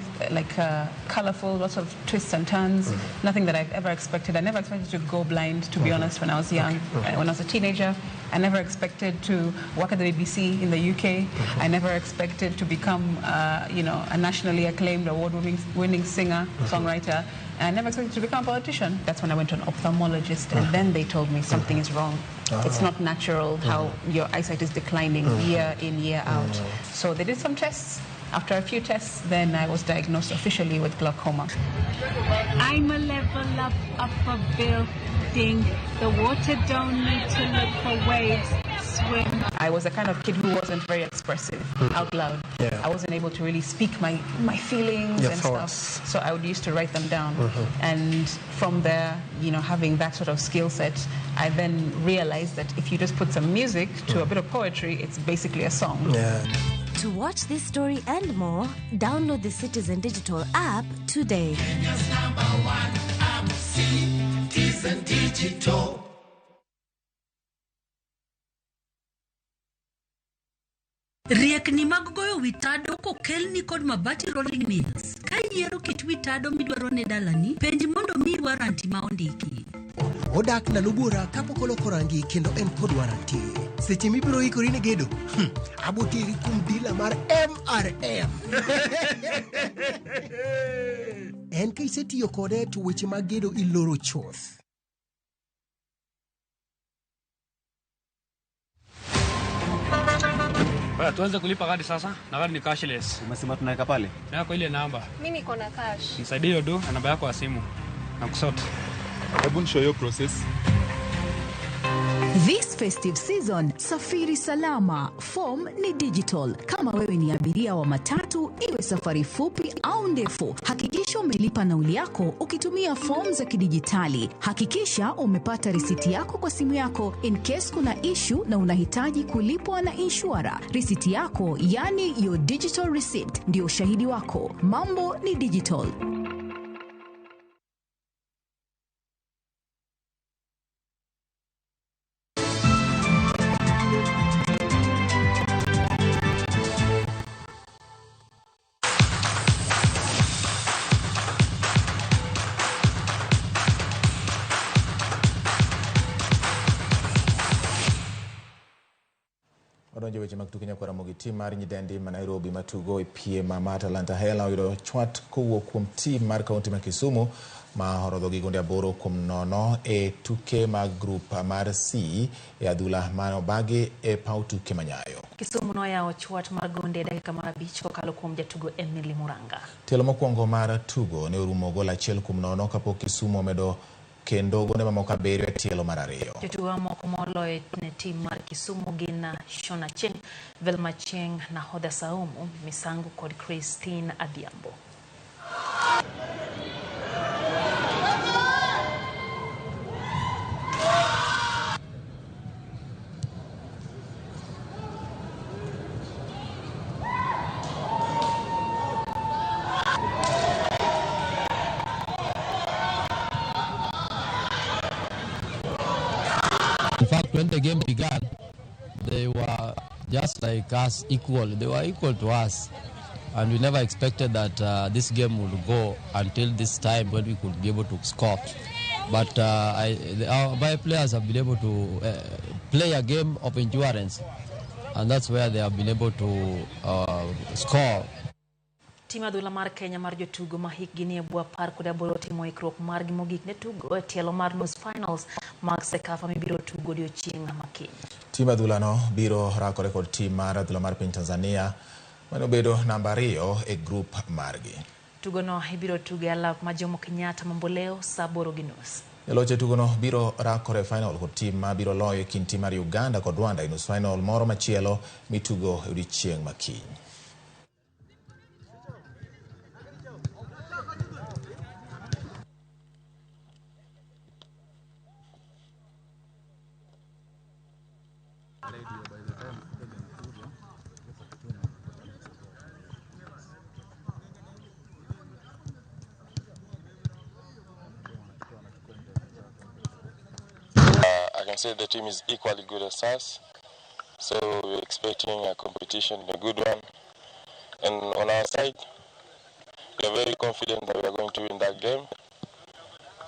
colorful, lots of twists and turns, nothing that I've ever expected. I never expected to go blind, to be honest, when I was young. When I was a teenager, I never expected to work at the BBC in the UK. I never expected to become, a nationally acclaimed award-winning singer, songwriter. And I never expected to become a politician. That's when I went to an ophthalmologist, and then they told me something is wrong. It's not natural how your eyesight is declining year in, year out. So they did some tests. After a few tests, then I was diagnosed officially with glaucoma. I'm a level up a building. The water don't need to look for waves. Swim. I was a kind of kid who wasn't very expressive out loud. Yeah. I wasn't able to really speak my feelings Your and thoughts. Stuff. So I would used to write them down. And from there, having that sort of skill set, I then realized that if you just put some music to a bit of poetry, it's basically a song. Yeah. To watch this story and more, download the Citizen Digital app today. Kenya's number one app, Citizen Digital. Riekni mag goyo wi tado kokelni kod Mabati Rolling Mills. Ka iyiero kit wi tado midwaro ne dalani, penj mondo miyi waranti ma ondiki. Odak ndalo buora kapok oloko rangi kendo en kod waranti. Seche mibiro ikori ne gedo, aboteri kuom dila mar MRM. En ka isetiyo kode to weche mag gedo iloro chuth. Bwana, tuanze kulipa gari sasa na gari ni cashless. Umesema tunaweka pale? Yako ile namba. Mimi niko na cash. Nisaidie hiyo do na namba yako ya simu. Na kusort. Hebu nishow hiyo process. This festive season, safiri salama. Form ni digital. Kama wewe ni abiria wa matatu, iwe safari fupi au ndefu, hakikisha umelipa nauli yako ukitumia form za kidijitali. Hakikisha umepata risiti yako kwa simu yako in case kuna issue na unahitaji kulipwa na insurer. Risiti yako, yani your digital receipt, ndio ushahidi wako. Mambo ni digital. Odonjo weche mag tuke nyakwara Ramogi. Tim mar nyidendi ma Nairobi matugo e piem ma Talanta Hela oyudo chwat kowuok kuom tim mar kaunti ma Kisumu ma orodho gi gonde 8-0 e tuke mag grup mar C e adhula mane obagi e paw tuke Manyayo. Kisumu noyawo chwat mar gonde e dakika mar 5 kokalo kuom jatugo Emily Muranga. Tielo mokwongo mar tugo ne orumo gol 1-0 kapok Kisumu omedo kendo gonde mamoko 7 e tielo mar 2. Jotugo mamoko moloyo ne tim mar Kisumu gin Shona Cheng, Velma Cheng, Nahodha Saumu, Misango kod Christine Adhiambo. In fact, when the game began, they were just like us, equal. They were equal to us. And we never expected that this game would go until this time when we could be able to score. But my players have been able to play a game of endurance. And that's where they have been able to score. Tim adhula mar Kenya mar jotugo ma hikgi ni e bwo 18 timo ikruok margi mogik ne tugo e tielo mar nus finals mag CECAFA mibiro tugo odiochieng' ma kiny. Tim adhulano biro rakore kod tim mar adhula mar piny Tanzania mane obedo namba 2 e grup margi. Tugono ibiro tuge alap ma Jomo Kenyatta Mamboleo saa 8:30. Jaloch e tugono biro rakore e final kod tim ma biro loyo e kind tim mar Uganda kod Rwanda e nus final moro machielo mitugo e odiechieng' ma kiny. I can say the team is equally good as us, so we're expecting a competition, a good one. And on our side, we are very confident that we are going to win that game.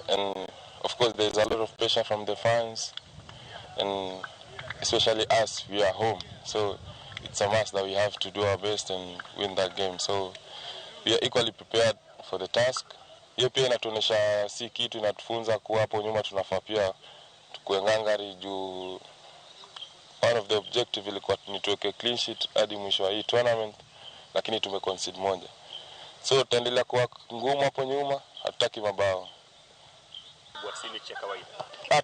And of course, there's a lot of pressure from the fans, and especially us, we are home. So it's a must that we have to do our best and win that game. So we are equally prepared for the task. Hiyo pia inatuonyesha si kitu, inatufunza kuwa hapo nyuma tunafaa pia tukuwe ngangari juu one of the objective ilikuwa ni tuweke clean sheet hadi mwisho wa hii tournament, lakini tumeconcede moja. So tutaendelea kuwa ngumu hapo nyuma, hatutaki mabao.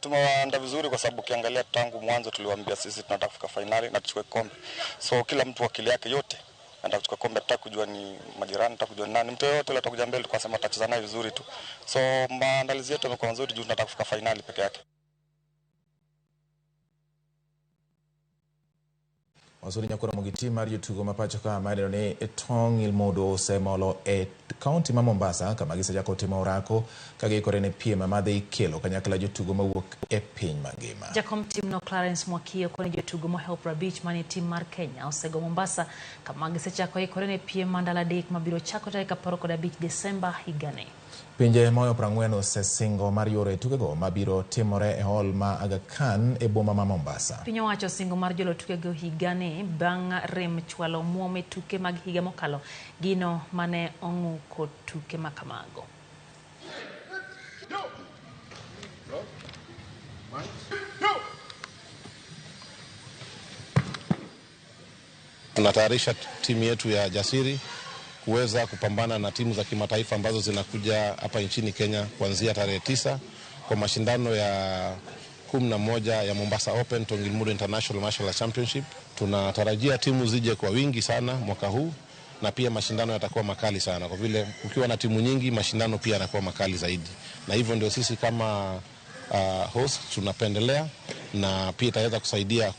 Tumewaanda vizuri kwa sababu ukiangalia tangu mwanzo tuliwaambia sisi tunataka kufika finali na tuchukue kombe. So kila mtu akili yake yote anataka kuchukua kombe, hatutaki kujua ni majirani, hatutaki kujua ni nani, mtu yeyote yule atakuja mbele tukasema tutacheza naye vizuri tu. So maandalizi yetu yamekuwa mazuri juu tunataka kufika finali peke yake. Wasuri nyakoro mogi tim mar jotugo ma pacho ka ma idendo ni Tong Ilmodo osemolo e kaunti ma Mombasa kama gisechako timo orako ka giikore ne piem madhi kelo kanyakla jotugo mawuok e piny mangima. Jakom timno Clarence Mwakio koni jotugo mohewo 50 manie tim mar Kenya osego Mombasa kama gisechako ikore ne piem ma ndalo 3 mabiro chako tarik 15 Desemba higani. Pinje moyo 40 osesingo mar yoro e tukego mabiro timore e hall ma Aga Khan e boma ma Mombasa. Piny owacho osingo mar jolo tukego higani bang' rem chwalo omuom e tuke mag higa mokalo, gino mane ong'uko tuke makamago. Tunatayarisha timu yetu ya Jasiri kuweza kupambana na timu za kimataifa ambazo zinakuja hapa nchini Kenya kuanzia tarehe 9 kwa mashindano ya 11 ya Mombasa Open Tongilmudo International Martial Arts Championship. Tunatarajia timu zije kwa wingi sana mwaka huu, na pia mashindano yatakuwa makali sana kwa vile ukiwa na timu nyingi mashindano pia yanakuwa makali zaidi. Na hivyo ndio sisi kama host tunapendelea, na pia itaweza kusaidia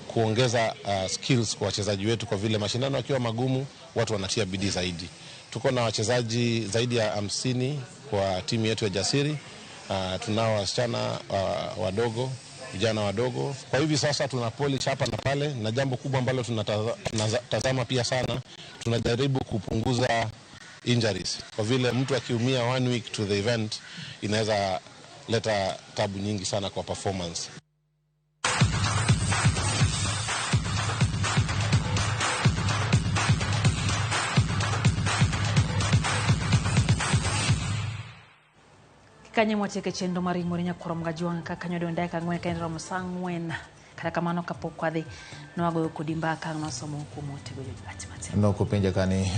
kuongeza skills kwa wachezaji wetu kwa vile mashindano yakiwa magumu watu wanatia bidii zaidi. Tuko na wachezaji zaidi ya 50 kwa timu yetu ya Jasiri. Tunao wasichana wadogo, vijana wadogo. Kwa hivi sasa tuna polish hapa na pale, na jambo kubwa ambalo tunatazama pia sana, tunajaribu kupunguza injuries. Kwa vile mtu akiumia 1 week to the event inaweza leta tabu nyingi sana kwa performance. Kanye mwatieke chenro mar ring'o nyakwar Mgajwang' kaka nyodo dakika 4 ka en romo saa 4. Kata kamano kapok wadhi nwagoyo kodi mbaka nwasomo kuom otego jowach matin. Nokopenja kani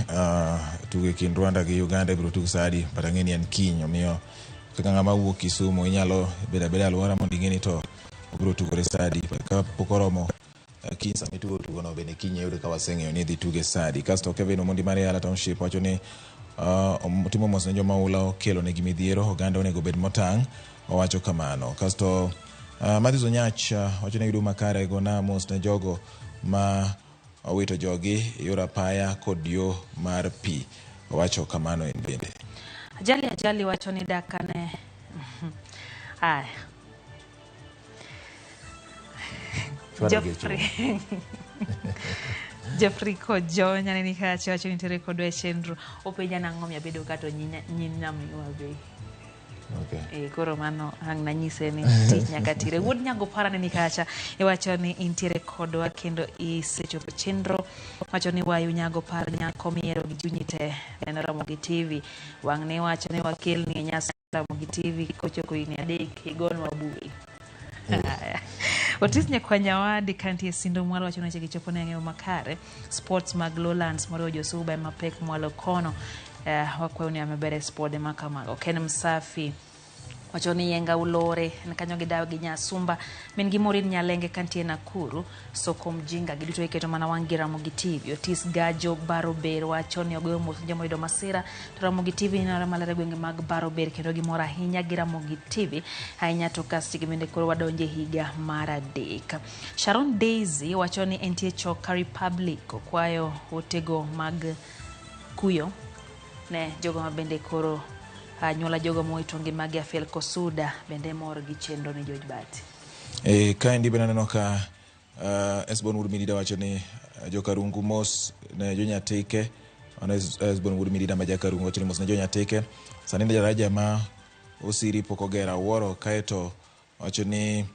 tugo e kind Rwanda gi Uganda ibiro tug saa adi, but ang'e ni en kiny, omiyo kaka ng'ama wuok Kisumu inyalo bedo abeda alwora mondo ing'e ni to obiro tugore saa adi. Kapok oromo kiny sama itugo tugono bende kiny iyudo ka waseng'eyo ni idhi tuge saa adi. Kasto Kevin Omondi mar Yala Township wacho ni otimo mos ne joma oula okelo negi midhiero, oganda onego bed motang', owacho kamano. Kasto Matthews Onyach wacho ni yudo makare gona mos ne jogo ma owito jogi e yor apaya kod yo mar pi, owacho kamano en bende. Ajali wacho ni dakane aya Jeffrey Kojonya neni kacha wacho ni nitiere kodwa e chenro openja nang'o miyo abedo ka to nyin namiwa be. Okay. Koro mano ang' nanyise ni tich nyaka tire. Wuod Nyago para neni kacha iwacho ni intiere kodwa kendo isechopo chenro wacho ni wayu Nyago par nyako miero gi chunyi te en Ramogi TV. Wang' ne wacho ni wakelni e nyasi Ramogi TV kochopo higni 3 igonwa bui. Otis nyakwa Nyawadi kantie Sindo Mwalo wacho ni weche gi chopo ne ng'eyo makare. Sports mag Lowlands moriwo josuba ema pek mwalo kono. Wakwayo ni maber e spode ma kamago. Ken Msafi wacho ni Yenga Ulore en kanyo gi dawa gi Nyasumba min gi Maureen Nyalenge kantie Nakuru Soko Mjinga giduto iketo mana wang' gi Ramogi TV. Otis Gajo Barober wacho ni ogoyo mos ne joma oyudo masira to Ramogi TV nenore maler e gwenge mag Barober kendo gimor ahinya gi Ramogi TV ahinya to ka seche bende koro wadonjo e higa mar 3. Sharon Daisy wacho ni entie Choka Republic okwayo otego mag kuyo ne jogo ma bende koro anyuola jogo mowito ngimagi Afiel Kosuda bende mor gi chenro ni George Bati. Kaendi bende aneno ka Esbon Wuod Midida wacho ni Jokarungu mos ne jonyatike. Mano Esbon Wuod Midida ma Jakarungu wacho ni mos ne jonyatike. Sani daraja ma Osiri pok ogero awuoro kaeto wacho ni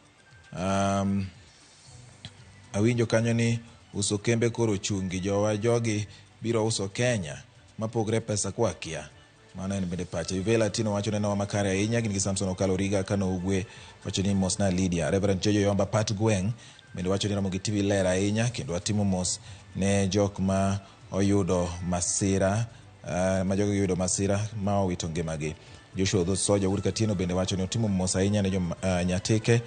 awinjo kanyo ni uso kembe koro chungi jowa jogi biro uso Kenya mapogre pesa kwa kia. Mano en bende pache. Ivela Tino wacho neno makare ahinya gin gi Samson Okalo Riga Kano Ugwe wacho ni mos na Lydia. Reverend Jojo Yomba Pat Gweng bende wacho ni Ramogi TV ler ahinya kendo watimo mos ne jok ma oyudo masira ma jogo oyudo masira ma owito ngimagi. Joshua Odhot Soja Wuod Katieno bende wacho ni otimo mos ahinya ne jo Nyatike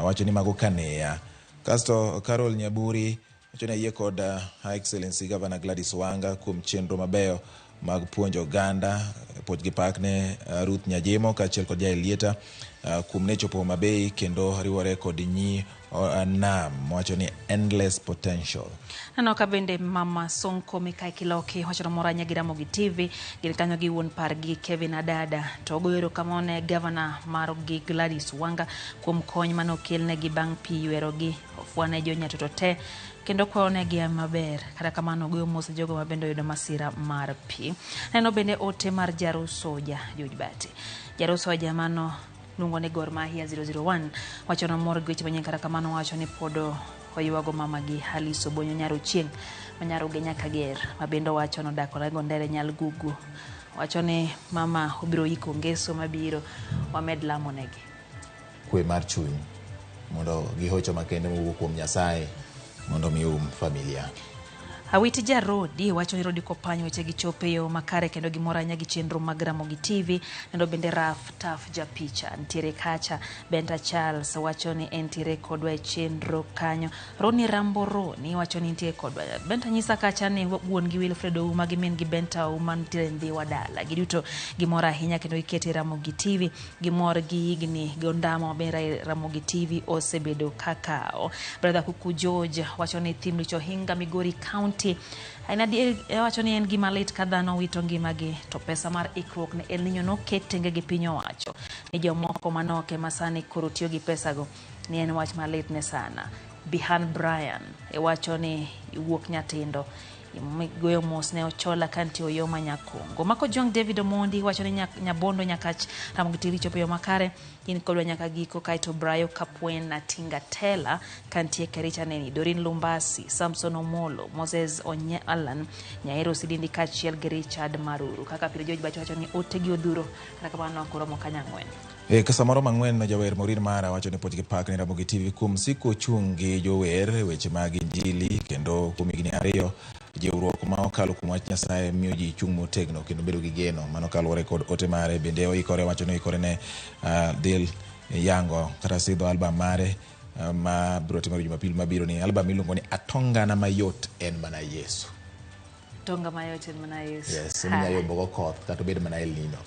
wacho ni mago kaneya. Kasto Carol Nyaburi wacho ni ayie kod Her Excellency Governor Gladys Wanga kuom chenro mabeyo mag puonjo oganda puoch gi pak ne Ruth Nyajimo kaachiel kod Jael Lieta kuom ne chopo Homa Bay kendo riwore kod nyi nam wacho ni endless potential. Aneno ka bende Mama Sonko Mikai Kiloki wacho ni mor ahinya gi Ramogi TV gin kanyo gi wuon pargi Kevin Adada to ogoyo erokamano ne gavana margi Gladys Wanga kuom kony mane okelnegi bang' pi ywerogi ofwane jo Nyatoto te kendo kwayonegi maber. Kata kamano ogoyo mos jogo ma bende oyudo masira mar pi. Neno bende ote mar Jaru Soja George Bati. Jaru Soja mano luongo ni Gor Mahia 001 wacho ni mor gi weche manyien kata kamano wacho ni pod oywago mamagi Alice Obonyo nyar Ochieng' ma nyar Ugenya Kager ma bende owacho ni odak Orengo Ndere Nyalgugu. Wacho ni mama obiro iko ngeso mabiro wamed lamo negi. Kwe mar chuny mondo gihocho makende mowuok kuom Nyasaye mondo mi um familia. Awiti Jarodi wacho ni Rodi Kopany weche gi chopo e yo makare kendo gimor ahinya gi chenro mag Ramogi TV. Nendo bende Raf Taf Japicha nitiere kacha. Benta Charles wacho ni entiere kodwa e chenro kanyo. Roni Rambo Roni wacho ni nitie kodwa. Benta nyisa kacha ni wuon gi Wilfred Ouma gi min gi Benta Ouma nitiere Ndhiwa dala. Giduto gimor ahinya kendo gikete Ramogi TV. Gimor gi higni gi ondamo maber Ramogi TV osebedo kakao. Brother Kuku George wacho ni thim Licho Hinga Migori County. En adier wacho ni en gima lit ka dhano wito ngimagi to pesa mar ikruok ne El Nino noket tenge gi piny owacho ni jomoko manok ema sani koro tiyo gi pesago ni en wach malit ne sana. Bihan Brian e wacho ni wuok nyatindo goyo mos ne Ochola kantie Oyoma Nyakongo. Mako Jong David Omondi wacho ni Nyabondo Nyakach Ramogi TV chopo yo makare in kodwa nyaka giko. Kaeto Brayo Kapwen na Tinga Tela kantie Kericha neni Dorin Lumbasi, Samson Omolo, Moses Onyalan, Nyairo Sidindi kaachiel gi Richard Maruru. Kaka pile George Bacho wacho ni ote gi odhuro kata kamano koromo kanyo ang'wen. Ka samoro mang'wen no jawer Maureen Mara wacho ni puoch gi pak ne Ramogi TV kuom siko chung' gi jower weche mag injili kendo kuom higni 2 jiwruok ma okalo kuom wach Nyasaye miyo ji chung' motegno kendo bedo gi geno. Mano kaluwore kod ote mare. Bende oikore wacho ni oikore ne dhil yango kata sidho album mare ma biro timore Jumapil mabiro ni album miluongo ni Atongana Mayot En Mana Yesu. Atonga Mayot En Mana Yesu. Yes, eminya yombogo koth kata obed mana El Nino.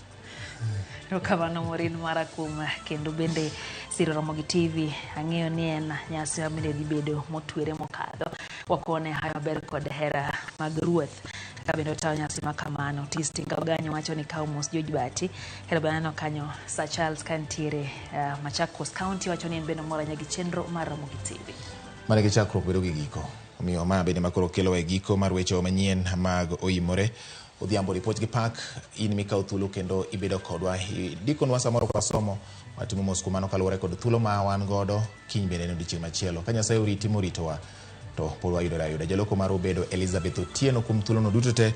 Erokamano Maureen Mara kuom kendo bende siro Ramogi TV. Ang'eyo ni en nyasi ma bende dhi bedo motwere mokadho. Wakone hayo maber kod hera mag ruoth. Kaka bende otayo nyasi ma kamano. Tis Tinga Oganyo wacho ni kawo mos George Bati. Kendo bende aneno kanyo Sir Charles kantiere Machakos County wacho ni en bende omor ahinya gi chenro mar Ramogi TV. Mane gi chakruok bedo gi giko. Omiyo ma bende makoro kelo e giko mar weche manyien mag Oimore. Odhiambo ripot gi pak in mikawo thuolo kendo ibedo kodwa. Dikonwa samoro kwa somo watimo mos kuom mano kaluwore kod thuolo ma wan godo kiny bende en odiechieng' machielo. Ka Nyasaye oriti moritowa to pod wayudore ayuda. Jaloko mar obedo Elizabeth Otieno kuom thuolono duto te.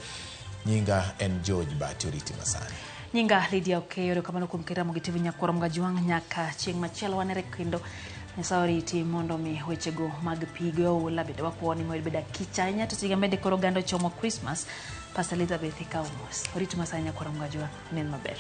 Nyinga en George Bati oriti masani. Nyinga Lydia Okeyo, erokamano kuom keto Ramogi TV Nyakwar Mgajwang' nyaka chieng' machielo wanere kendo Nyasaye oriti mondo mi wechego mag pi gi oula bende wakuo ni mondo bed akicha ahinya to siga bende koro oganda ochomo Christmas. Pastor Elizabeth ikaw mos. Orit masaa nyakwara Mgajwa. Nen maber.